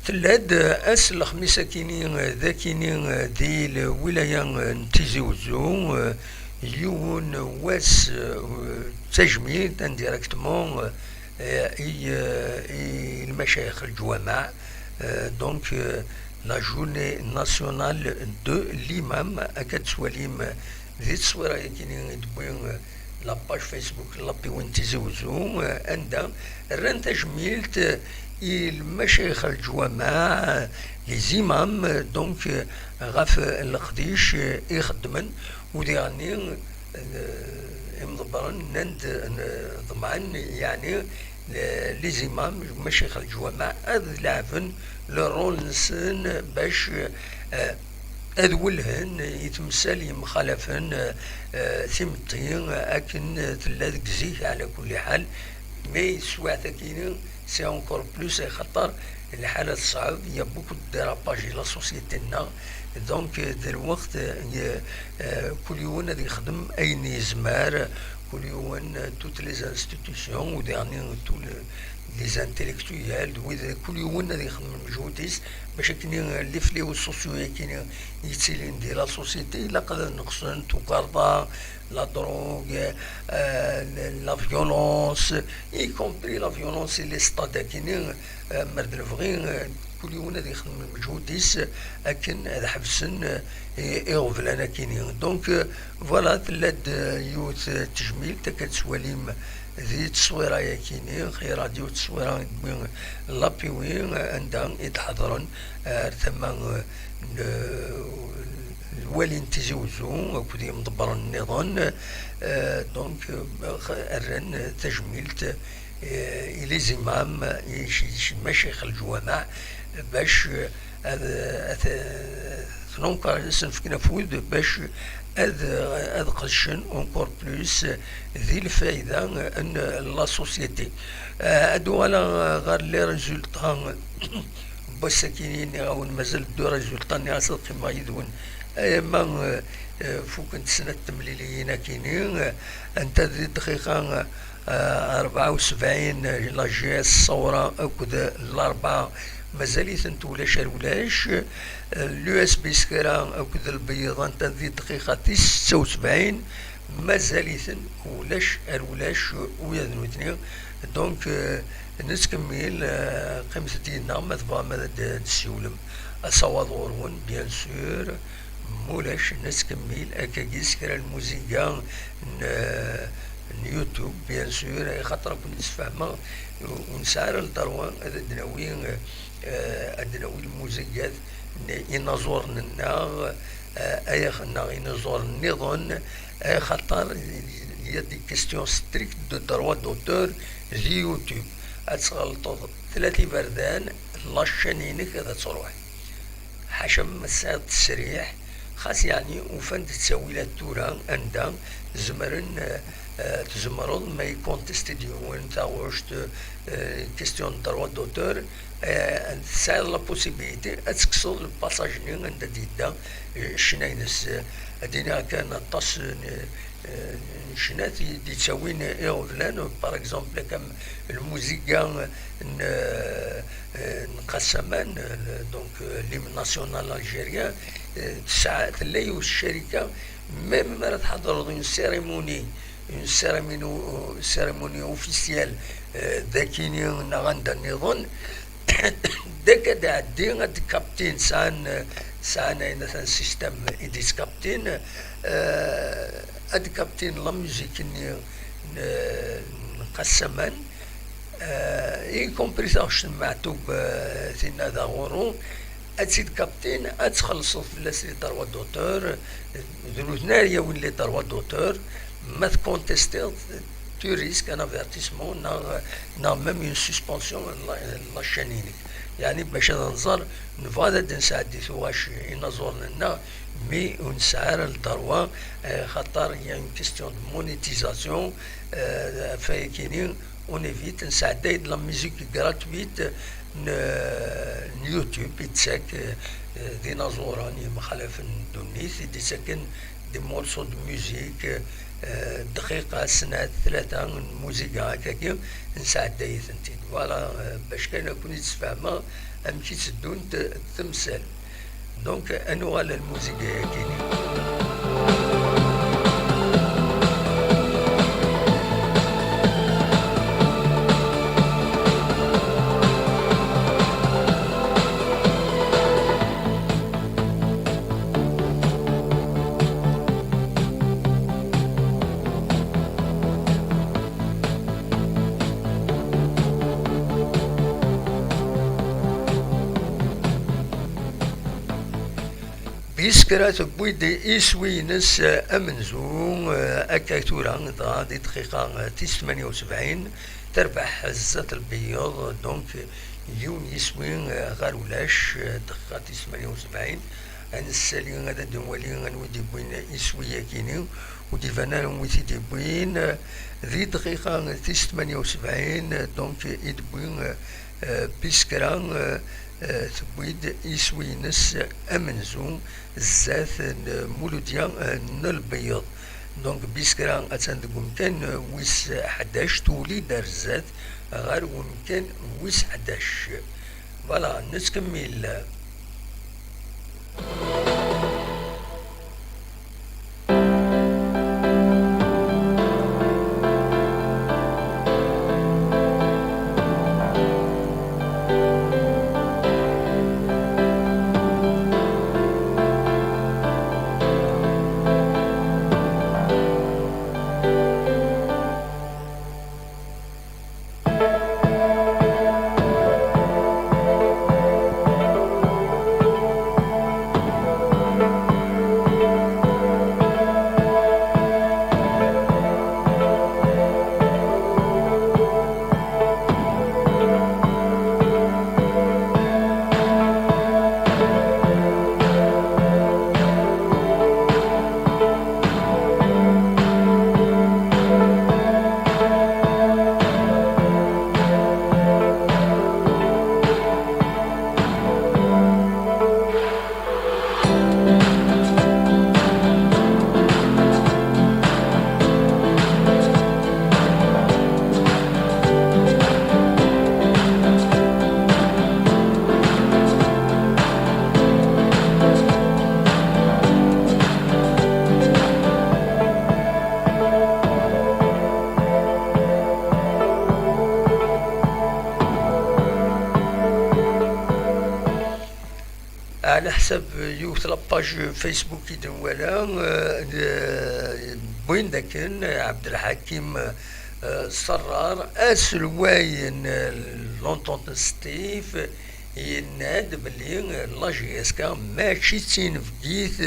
Tella-d ass n lexmis akini, d akini, di lwilaya n Tizi Uzzu, yiwen wass, eh, d tajmilt indirectement, eh, i, eh, i lmacayix n leǧwameɛ, eh, donc, eh, la journée nationale de l'imam, akka d-tettwalim di tteswira-yakini i d-tewwi, eh, la page Facebook n Lapiwin Tizi Uzzu, eh, anda rran tajmilt, eh, i lmacayix n leǧwameɛ, eh, les imams, eh, donc, eh, ɣef leqdic, eh, i xeddmen, u diɣenni, eh, imḍebbren nnan-d, eh, ḍemɛen, yeɛni, eh, les imams, lmacayix n leǧwameɛ, ad leɛben le rôle-nsen bac, eh, ad wellhen i temsal yemxalafen, eh, timetti, akken tella deg zik, ɛla kulli ḥal. Mais taswiɛt-agi, c'est encore plus, axaṭer lḥala teṣɛeb, il y a beaucoup de dérapage i la société-nneɣ. Donc, eh, d lweqt, eh, eh, kul yiwen ad yexdem ayen yezmer, kul yiwen, eh, toutes les institutions, u diɣenni tous les, les intellectuels, d wid, kul yiwen ad yexdem lmeǧhud-is, bac akken, eh, les fléaux sociaux-yakini yettilin di la société, ilaq ad neqsen tukerḍa, la drogue, euh, la violence, y compris la violence et les stades akini, euh, mer d lebɣi, euh, kul yiwen ad yexdem lmeǧhud-is akken ad ḥebsen, euh, i-, iɣeblan akini. Donc, euh, voilà, tella-d, euh, yiwet, euh, tejmilt, akka d-tettwalim di tteswira-yakini, xi radio tteswira i d-tewwi Lapiwin, euh, anda i d-ḥeḍren, euh, ar tama, euh, n, lwali n Tizi Uzzu akked yimḍebbren nniḍen, euh, donc, euh, rran tajmilt, euh, i les imams, i ci, ci macayix n leǧwameɛ, bac, euh, ad, ad, Donc, ad sen-fken afud bac ad, ad qedcen encore plus di lfayda n la société. Eh, ad uɣaleɣ ɣer les résultats n wass-akini, nniɣ-awen mazal deux résultats, nniɣ-as ad qqimeɣ yid-wen. Ama, eh, eh, fukent snat temliliyin akini, eh, anta di dqiqa, eh, rebɛa u sebɛin, la G S Ṣṣawra akked Larebɛa, mazal-itent ulac ar ulac. Eh, l'U S B Isekra akked Lbeyyeḍ, anta di dqiqa tis setta u sebɛin, mazal-iten ulac ar ulac, ula d nutni. Donc, eh, nettkemmil, eh, qqimet-d yid-neɣ ma tebɣam ad d-, d-tessiwlem. Asawaḍ ɣur-wen, bien sûr. Mulac, nettkemmil akkagi s kra n lmuziga n, n YouTube, bien sûr, axaṭer ad ken-id-sfehmeɣ, ur nesɛi ara lderwa ad d-nawi, eh, ad d-nawi lmuzigat n inaẓuren-nneɣ, eh, ay ax-, neɣ inaẓuren nniḍen, axaṭer il y a des questions strictes de droit d'auteur di YouTube. Ad tɣelṭeḍ tlata iberdan, la chaîne-inek ad truḥ. Ḥaca ma tesɛiḍ ttesriḥ, xas yeɛni ufan-d ttawilat tura anda zemren, eh, eh, tzemreḍ ma yekkontesti-d yiwen taɣect, eh, question de droit d'auteur, eh, tesɛiḍ la possibilité ad tekkseḍ le passage-nni anda d-yedda, eh, ccna-ines. Ad d-iniɣ kan aṭas n, eh, n ccnat i d-yettawin iɣeblan, par exemple, akka lmuziga n, eh, n Qassaman, eh, donc, eh, l'hymne national algérien, eh, tesɛa, tella yiwet ccarika, même mi ara tḥadreḍ une cérémonie, une cérémonie, cérémonie officielle, eh, dakini neɣ anda nniḍen, dak ad d-ɛeddi, ad d-kaptin, sɛan, sɛan ayen atan système i d-iskaptin, eh, ad d-kaptin la musique-nni n, n Qassaman, eh, y compris taɣect n Meɛtub, eh, tinna da ɣur-u, ad tt-id-kaptin, ad txellṣeḍ fell-as les droits d'auteur, d nutni ara yawin les droits d'auteur, ma tkontestiḍ, tu risques un avertissement, neɣ, neɣ même une suspension n la, n la chaîne-inek. Yeɛni bac ad nẓer, nebɣa ad d-nesɛeddi tuɣac inaẓuren-nneɣ, mi ur nesɛi ara le droit, eh, xaṭer il y a une question de monétisation, eh, ɣef wayakini, on évite, nesɛedday-d la musique gratuite n, n YouTube, i d-tettak, eh, d inaẓuren yemxalafen n ddunit, i d-yettaken des morceaux de musique, eh, dqiqa, snat, tlata n lmuziga, akkagi, nesɛedday-itent-id. Voilà, eh, bac kan ad ken-id-sfehmeɣ amek i tteddunt temsal. Donc, ad nuɣal ar lmuziga-agi-ni. Biskra tewwi-d iswi-ines amenzu, eh, akka tura, dɣa di dqiqa, eh, tis tmanya u sebɛin, terbeḥ Zdat Lbeyyeḍ, donc, yiwen yiswi, eh, ɣer ulac, eh, dqiqa tis tmanya u sebɛin. Ad nessali, ad d-nwali anwa i d-yewwin iswi-yakini, ur d-iban ara wi t-id-yewwin, eh, di dqiqa tis tmanya u sebɛin, eh, donc, i d-wwi, eh, eh, Biskra, eh, eh, tewwi-d iswi-ines amenzu zdat n Muludya, eh, n Lbeyyeḍ. Donc, Biskra attan deg umkan, eh, wis ḥdac, tuli-d ar zdat ɣer umkan wis ḥdac. Voilà, nettkemmil. Leḥsab yiwet la page Facebook i d-nwala, eh, eh, wwin-d akken Ɛebdelḥakim, eh, Ṣerrar, aselway n, eh, l'Entente n Sṭif, yenna-d belli, eh, la J S K mačči d tinebgit,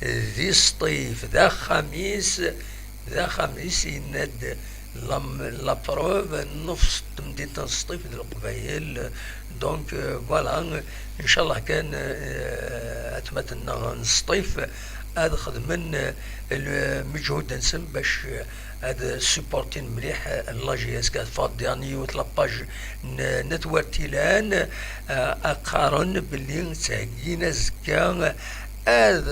eh, di Sṭif, d axxam-is, d axxam-is, yenna-d la, la preuve, nnefs n temdint n Sṭif d Leqbayel. Donc, euh, voilà, ncallah kan, euh, atmaten-nneɣ n Sṭif ad xedmen, euh, lmeǧhud-nsen bac, euh, ad supportin mliḥ, euh, la J S K. Teffeɣ-d diɣen yiwet la page n Network Tilan, euh, a qqaren belli ttheggin azekka ad,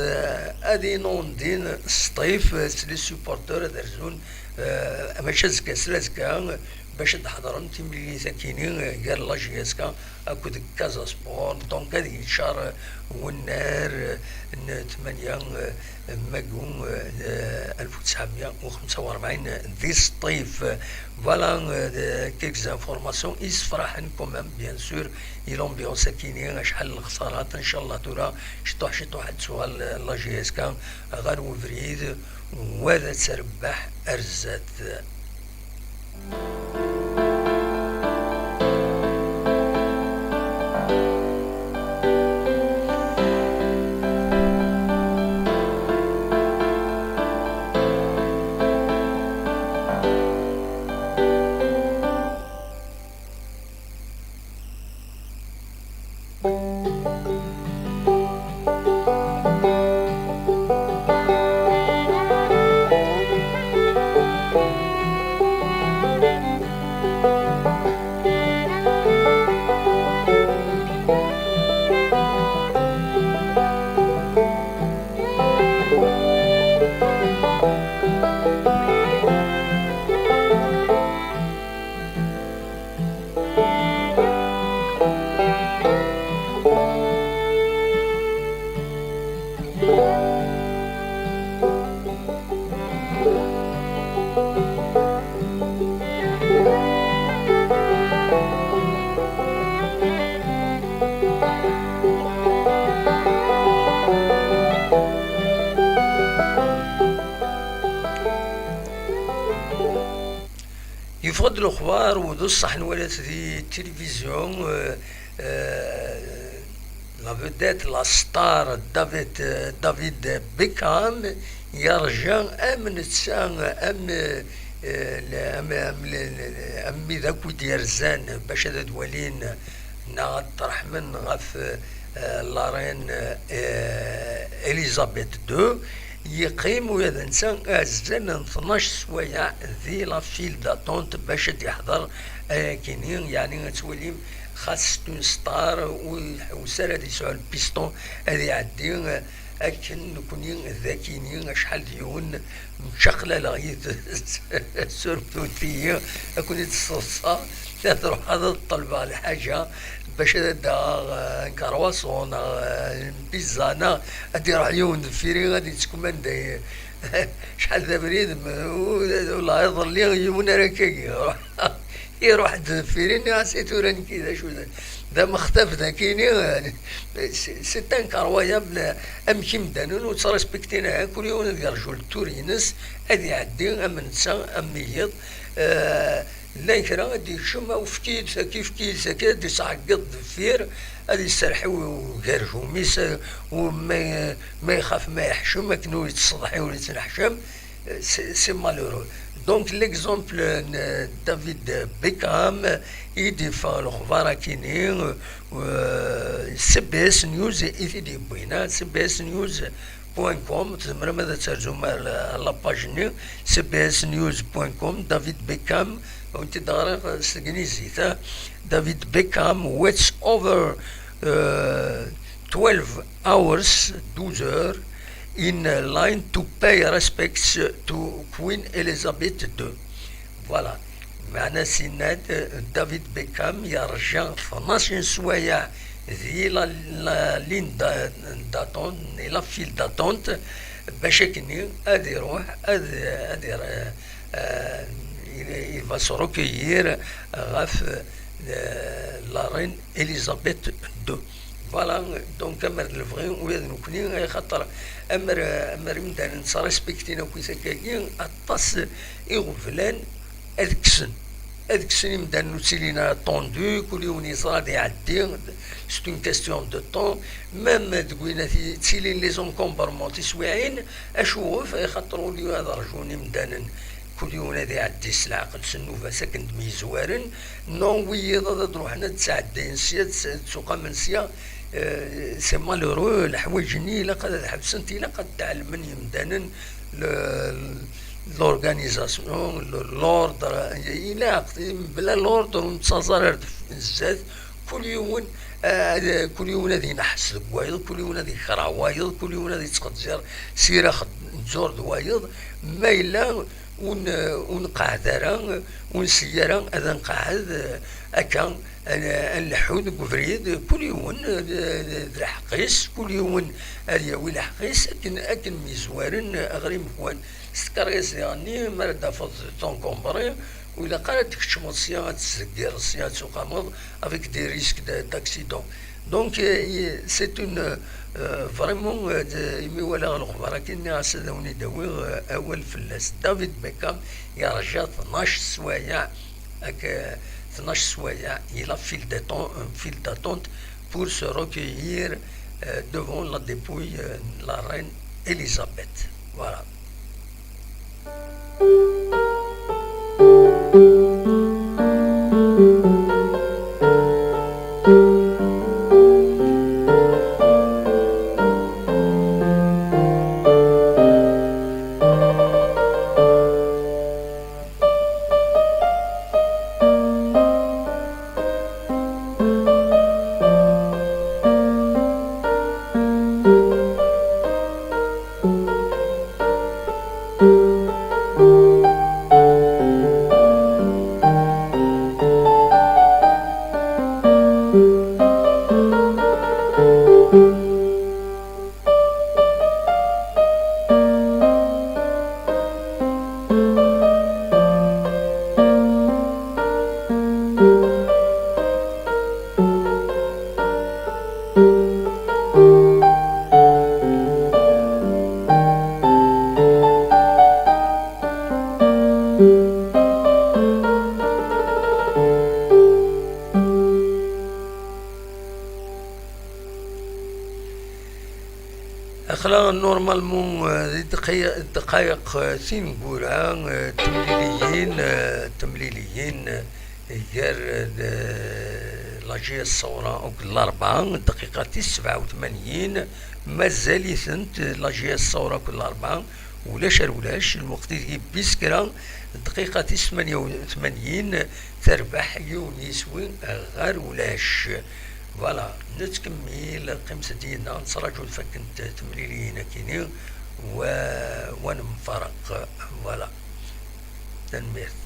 ad inondin Sṭif s les supporters, ad rzun, euh, mačči azekka, s lazekka, bac ad d-ḥeḍren timlilit akini, euh, gar la J S K akked Casa Sport. Donc ad yeččar, euh, wennar, euh, n tmanya, euh, mayu, euh, n, euh, alef u tesɛemya u xemsa u rebɛin di Sṭif. Voilà, euh, de, quelques informations. Yessefraḥen quand même, bien sûr, i l'ambiance akini, acḥal n lexsarat. Ncallah tura ciṭuḥ ciṭuḥ ad tuɣal, euh, la J S K ɣer webrid, wa d ad terbeḥ ar zdat. Yeffeɣ-d lexbar, u d ṣṣeḥ nwala-t di tilivizyu, euh, euh, la vedette, la star, David, euh, David Beckham, yerǧa am netta, am, euh, le-, am, am, le-, le-, am wid akk i d-yerzan bac ad d-walin neɣ ad ṭṭerḥmen ɣef, euh, la reine, euh, Elisabeth deux. Yeqqim ula d netta azal n tnac swayeɛ di la file d'attente bac ad d-yeḥḍer ayakini, yeɛni ad twalim xas c'est une star ur iḥewwes ara ad yesɛu lpiston ad iɛeddi, akken nekni d akini acḥal d yiwen mčaqlaleɣ yid-s, surtout-iyi ad ken-id-sseḍseɣ, ad ruḥeɣ ad ṭṭelbeɣ lḥaǧa bac ad d-aɣeɣ, euh, un croissant neɣ, euh, une pizza neɣ ad d-iruḥ yiwen deffir-i ad yettkemanda. Acḥal d abrid, m-, u-, u-, la iḍelli yiwen ara kagi. Iruḥ-d deffir-i, nniɣ-as i tura nekki d acu d, d amextaf dakini, euh, c'est, c'est incroyable amek imdanen ur ttrespektin ara, kul yiwen ad yerǧu le tour-ines, ad iɛeddi am netta, am wiyiḍ, euh, Llan kra ad d-yekcem, "Efk-iyi-d tagi, efk-iyi-d tagi", ad d-yesɛeggeḍ deffir, ad yesserḥ i ugerjum-is, u ma, ma ixaf ma yeḥcem, akken ur yettseḍḥi ur yettneḥcam, c'est, c'est malheureux. Donc, l'exemple n David Beckham i d-iffeɣ lexbar akini, euh, C B S News i t-id-yewwin, ah, C B S News point com, tzemrem ad terzum ar la, ar la page-nni, C B S news point com, David Beckham, ur t-id-ɣriɣ s tegnizit, ah. David Beckham waits over, uh, twelve hours, douze heures, in line to pay respects to Queen Elizabeth deux. Voilà. Meɛna, s yenna-d, eh, David Beckham yerǧa tnac n sswayeɛ di la, la ligne d'a-, d'attente, di la file d'attente, bac akkenni ad iruḥ, ad, ad ir-, eh, il, il va se recueillir ɣef, eh, la reine Elisabeth deux. Voilà, donc amer d lebɣi ula d nekkni, axaṭer amer, amer imdanen ttrespektin akkit akkagi, aṭas iɣeblan ad kksen. Ad kksen imdanen ur ttilin ara tendu, kul yiwen yeẓra ad iɛeddi, c'est une question de temps. Même deg win ad ttilin les encombrements tiswiɛin, acuɣef? Axaṭer au lieu ad rjun imdanen kul yiwen ad iɛeddi s leɛqel, s nnuba-s akken d-myezwaren, non, wiyiḍ ad, ad ruḥen ad ttɛeddayen sya, ad tt-, ad ttuqamen sya. Euh, c'est malheureux, leḥwayeǧ-nni ilaq ad, ad ḥebsent, ilaq ad tɛelmen yemdanen le, l'organisation, le, l'ordre, ilaq, mebla l'ordre ur nettaẓ ara ar def-, zdat, kul yiwen, euh, kul yiwen ad ineḥḥes deg wayeḍ, kul yiwen ad ikreh wayeḍ, kul yiwen ad ittqeddir s ira xed-, tẓur d wayeḍ, ma yella ur n-, ur nqeɛɛed ara, ur nsegg ara ad nqeɛɛed, eh, akka, ad, ad nleḥḥu deg ubrid, kul yiwen, eh, d, d lḥeqq-is, kul yiwen ad yawi lḥeqq-is, akken, akken myezwaren ɣer imekwan. S tkerriẓ diɣenni, mi ara d-tafeḍ tencombré, ur ilaq ara ad tkeččmeḍ sya, ad tzeggireḍ sya, ad tuqameḍ avec des risques de, d'accident. Donc, euh, c'est une, euh, vraiment, euh, de, imi walaɣ lexbar-agi, nniɣ-as ad awen-id-awiɣ, euh, awal fell-as. David Beckham yerǧa tnac swayeɛ, ak-, tnac swayeɛ, il a file d'attente, une file d'attente pour se recueillir, euh, devant la dépouille, euh, la reine Elisabeth. Voilà. Aql-aɣ normalement, euh, di dqayeq, dqayeq, euh, tineggura, euh, temliliyin, euh, temliliyin, euh, gar, euh, la J S Saoura akked Larebɛa, dqiqa tis sebɛa u tmanyin, mazal-itent, euh, la J S Saoura akked Larebɛa, ulac ar ulac, lweqt ideg yewwi s kra, dqiqa tis tmanya u tmanyin, terbeḥ yiwen yiswi ɣer ulac. Voilà, nettkemmil, qqimet-d yid-neɣ, nettraǧu ad fakkent temliliyin akini, wa, wa nemfaraq. Voilà. Tanemmirt.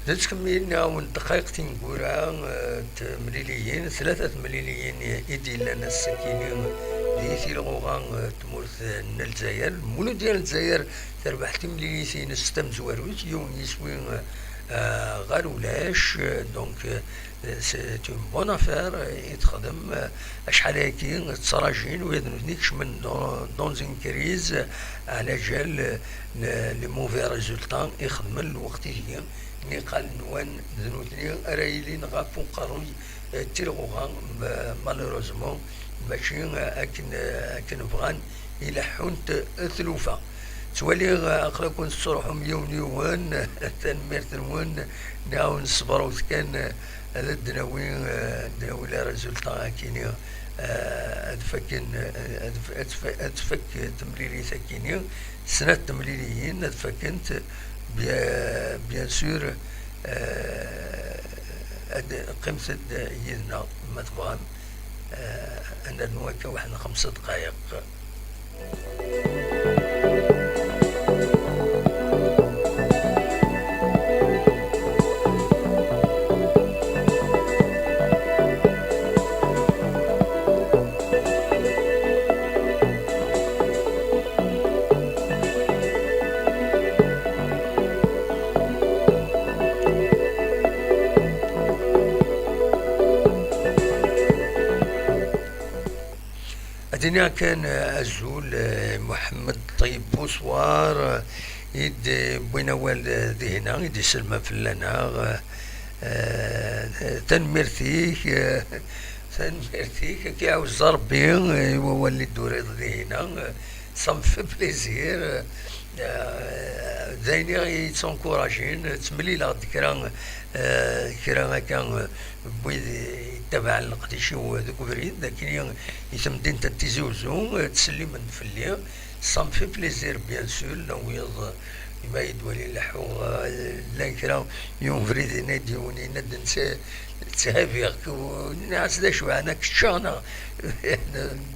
Nettkemmil, nniɣ-awen, ddqayeq tineggura, eh, temliliyin, tlata temliliyin i d-yellan ass-akini di tilɣuɣa, eh, tmurt n Lezzayer. Lmuludya n Lezzayer terbeḥ timlilit-ines tamezwarut, yiwen yiswi, eh, ɣer ulac, eh, donc, eh, c'est une bonne affaire, eh, i texdem, eh, acḥal ayagi ttraǧin, ula d nutni kecmen dans, dans une crise, eh, ɛla jal, eh, n les mauvais résultats i xedmen lweqt-agi, niqal nwan d nutni ara yilin ɣef uqerruy, eh, n tilɣuɣa, ma-, malheureusement, mačči, eh, akken, eh, akken bɣan i leḥḥunt, eh, tlufa. Ttwaliɣ, eh, aql-aken tettruḥum yiwen yiwen. Tanemmirt-nwen. Nniɣ-awen ṣebṛet kan, eh, ad d-nawi, eh, ad d-nawi les résultats akini, eh, ad fakken, eh, ad f-, ad f-, ad tfak temlilit akini, snat temliliyin ad fakkent, bien, bien sûr, eh, ad qqimet-d yid-neɣ ma tebɣam, eh, ad nernu akka waḥed n xemsa dqayeq. Ad iniɣ kan, eh, azul, eh, Muḥemmed Ṭeyyeb Buswar, eh, i d-wwin awal, eh, dihina, i d-isellmen fell-aneɣ. Eh, eh, tanemmirt-ik, eh, tanemmirt-ik, ad k-iɛuzz Ṛebbi, eh, i wawal i d-turiḍ dihina. Eh, ça me fait plaisir. Eh, d ayen i yi-yettunkurajin. Ttemlileɣ-d kra, eh, kra akka, eh, n wid yettabaɛen leqdic-iw deg ubrid, akkin i temdint n Tizi Uzzu, eh, ttsellimen-d fell-i. Ça me fait plaisir, bien sûr, la wiyeḍ, eh, ma yi-d-wali leḥḥuɣ, eh, llan kra, yiwen ubrid yenna-d, yiwen yenna-d, netta, tthabiɣ-k, u-, nniɣ-as d acu, ɛna keččeɣ, neɣ?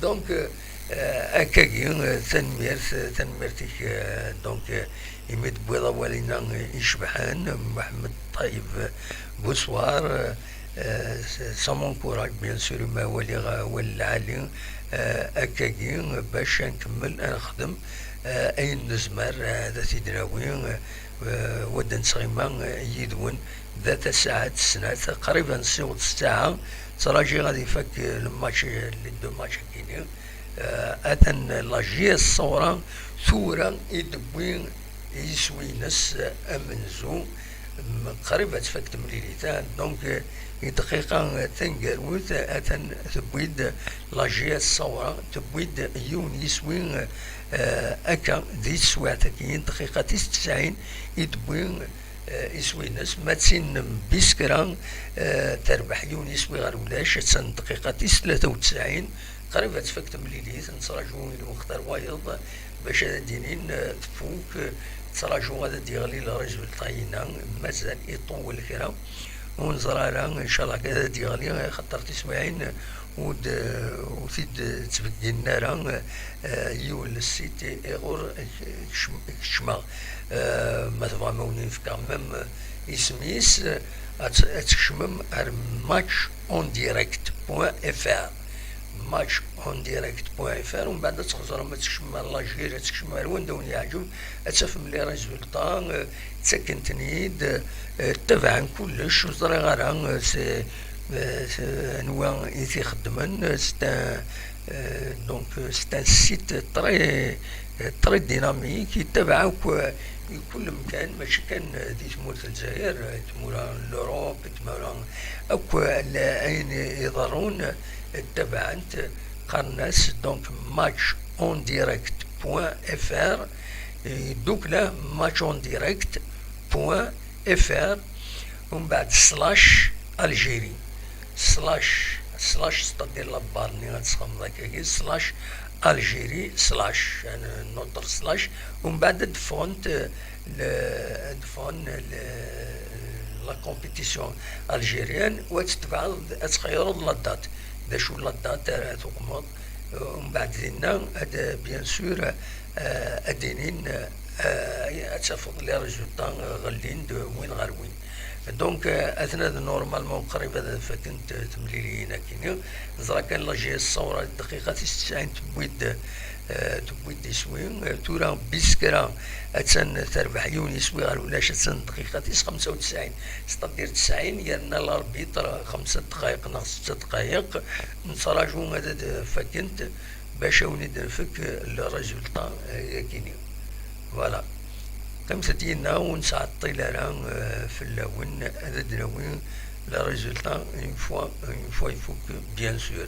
Donc, eh, Eh, akkagi, eh, tanemmirt, eh, tanemmirt-ik, eh, donc, eh, imi d-tewwiḍ awal-inna, eh, icebḥen, eh, Muḥemmed Ṭayeb Buswar, eh, eh, ça m'encourage, bien sûr, imi waliɣ, eh, awal lɛali, eh, akkagi, eh, bac ad nkemmel, ad nexdem, eh, ayen nezmer, eh, ad t-id-nawi, eh, eh, wa d-nettɣima, eh, yid-wen, da tasaɛet, snat, qrib ad nessiweḍ ssaɛa, ttṛajiɣ ad ifak, eh, le match, eh, les deux matchs-agi-nni. Eh, atan la J S Ṣawra tura i d-tewwi iswi-ines amenzu, m-, qrib ad tfak temlilit, ah, donc, eh, i dqiqa, eh, taneggarut, eh, atan tewwi-d la J S Ṣawra, tewwi-d yiwen yiswi, eh, akka, di teswiɛt-agi, dqiqa tis tesɛin i d-tewwi, eh, iswi-ines, ma d tin n Biskra, eh, terbeḥ yiwen iswi ɣer ulac, attan dqiqa tis tlata u tesɛin, qrib ad tfak temlilit, nettraǧu i lweqt ar wayeḍ bac ad d-inin, eh, tfuk, eh, nettraǧu ad d-yeɣli le résultat-inna, mazal iṭuwel kra, ur neẓri ara, ncallah ad d-yeɣli, axaṭer tiswiɛin ur d-, ur t-id-ttbegginen ara, eh, yiwen le site iɣur kecm-, kecmeɣ. Eh, ma tebɣam ad wen-in-fkeɣ même, eh, isem-is, eh, ad t-, ad tkecmem ar match en direct point F R. Match en direct point F R, umbeɛd ad txeẓrem, ad tkecmem ar l'Algérie, ad tkecmem ar wanda wen-yeɛǧeb, ad tafem les résultats, eh, ttaken-ten-id, eh, ttabaɛen kullec, ur ẓriɣ ara, eh, s-, eh, s-, anwa i t-ixeddmen, eh, c'est un, eh, donc, eh, c'est un site très, eh, très dynamique, yettabaɛ akk, eh, i kull mkan, mačči kan, eh, di tmurt n Lezzayer, eh, tmura n l'Europe, tmura akk, eh, la-, ayen i-, iḍerrun, eh, ttabaɛen-t, qqaren-as donc match en direct point F R, eh, ddukkla match en direct point F R, umbeɛd slash Algérie, slash, slash, c'est-à-dire la barre-nni ad txedmeḍ akkagi, slash Algérie, slash, yani, notre slash, umbeɛd ad d-ffɣent, eh, le, ad d-ffɣen le, la compétition algérienne, u ad tetbeɛeḍ, ad txeyyreḍ la date. D acu la date ara tuqmeḍ? Eh, umbeɛd dinna, ad, bien sûr, eh, ad d-inin, eh, ad tafeḍ les résultats, eh, ɣellin-d win ɣer win. Donc, eh, atna d normalement qrib ad fakent, eh, temliliyin akini. Neẓra kan la J S Ṣawra dqiqa tis tesɛin tewwi-d, eh, tewwi-d iswi. Eh, tura Biskra attan terbeḥ yiwen iswi ɣer ulac, attan dqiqa tis xemsa u tesɛin. C'est-à-dire tesɛin yerna l'arbitre xemsa dqayeq neɣ setta dqayeq. Nettraǧu ad d-fakent bac a wen-id-nefk le résultat, eh, akini. Voilà. Qqimet-d yid-neɣ, ur nettɛeṭṭil ara, eh, fell-awen, ad d-nawi le résultat une fois, une fois ifuk, bien sûr.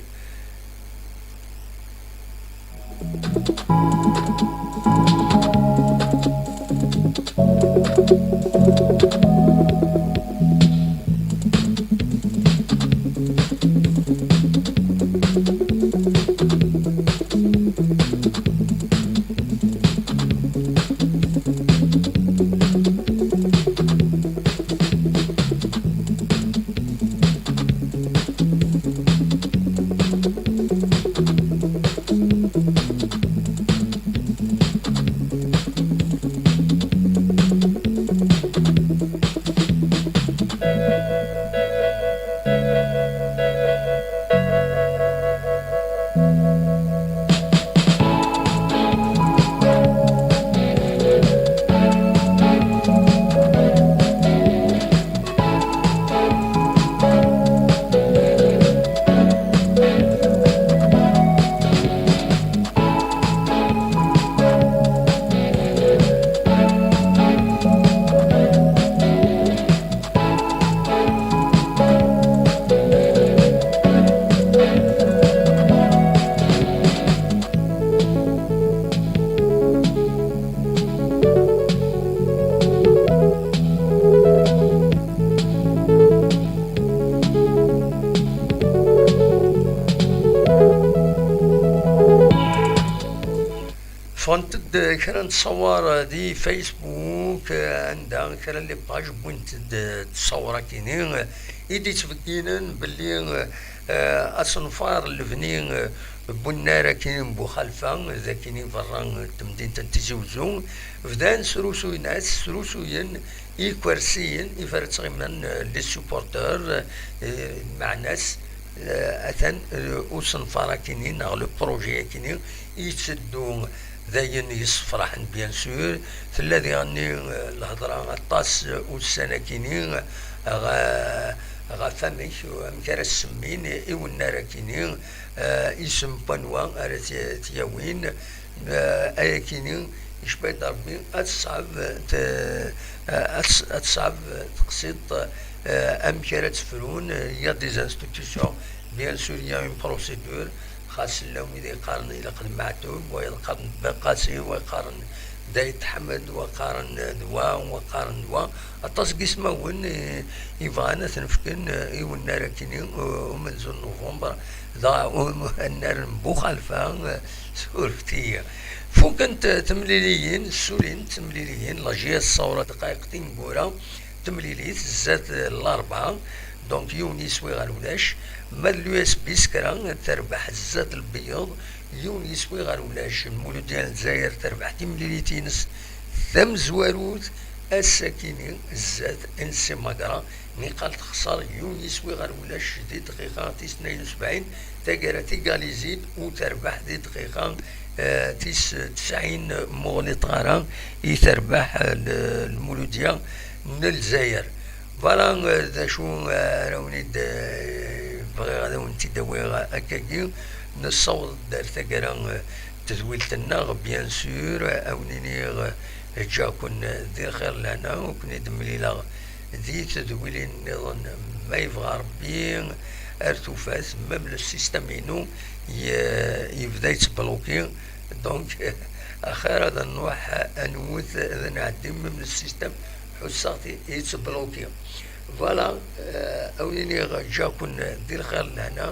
Ffɣent-d kra n ttṣawar di Facebook, anda kra n les pages wwint-d ttṣawar akini i d-yettbegginen belli, eh, asenfar n lebni, eh, n unnar akini n Buxalfa, d akini berra n temdint n Tizi Uzzu, bdan srusuyen-as, srusuyen ikersiyen i fara ttɣiman, eh, les supporters, eh, meɛna-s, eh, atan, eh, usenfar akini neɣ le projet akini yetteddu d ayen yessefraḥen, bien sûr. Tella diɣenni, eh, lhedra aṭas, eh, ussan akini, eh, ɣa-, ɣef amek, amek ara semmin i unnar akini, eh, isem n wanwa ara t-, t-yawin, eh, ayakini, icba-d Rebbi, ad teṣɛeb, te-, eh, ad teṣ-, ad teṣɛeb teqsiṭ, eh, amek ara tt-frun, eh, il y a des institutions, bien sûr, il y a une procédure, xas llan wid yeqqaren ilaq d Meɛtub, wa yeqqaren d Ben Qasi, wa yeqqaren d Ayt Ḥmed, wa qqaren d wa, wa qqaren d wa. Aṭas n yismawen, eh, yebɣan ad ten-fken, eh, i unnar akini, eh, umenzu n Nuvember, dɣa, um, annar n Buxalfa, eh, surfet-iyi. Fukent, eh, temliliyin, ssulint temliliyin, la J S tessawel-d dqayeq tineggura, temlilit zdat, eh, Larebɛa, donc yiwen yiswi ɣer ulac, ma d l'U S B Skra terbeḥ zdat Lbeyyeḍ, yiwen yiswi ɣer ulac, Lmuludya n Lezzayer terbeḥ timlilit-ines tamezwarut, ass-akini zdat N C Magra, niqal texṣer yiwen yiswi ɣer ulac di dqiqa tis tnayen u sebɛin, taggara tigalizi-d u terbeḥ di dqiqa, eh, tis tesɛin, muɣli tɣara i terbeḥ, eh, l-, Lmuludya n Lezzayer. Voilà, eh, d acu, eh, ara wen-id, eh, bɣiɣ ad awen-tt-id-awiɣ akkagi. Nessaweḍ-d ar taggara, eh, tedwilt-nneɣ, bien sûr, eh, a wen-iniɣ, eh, ǧǧiɣ-ken, eh, di lxir lehna, u ken-id-mlileɣ di tedwilin nniḍen, ma yebɣa Rebbi, ar tufat, même le système-inu ye-, yebda yettbloki, donc, axir ad nruḥ ad nwet, ad nɛeddi, même le système, ḥusseɣ-t yettbloki. Voilà, eh, a wen-iniɣ ǧǧiɣ-ken di lxir lehna,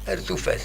ar tufat.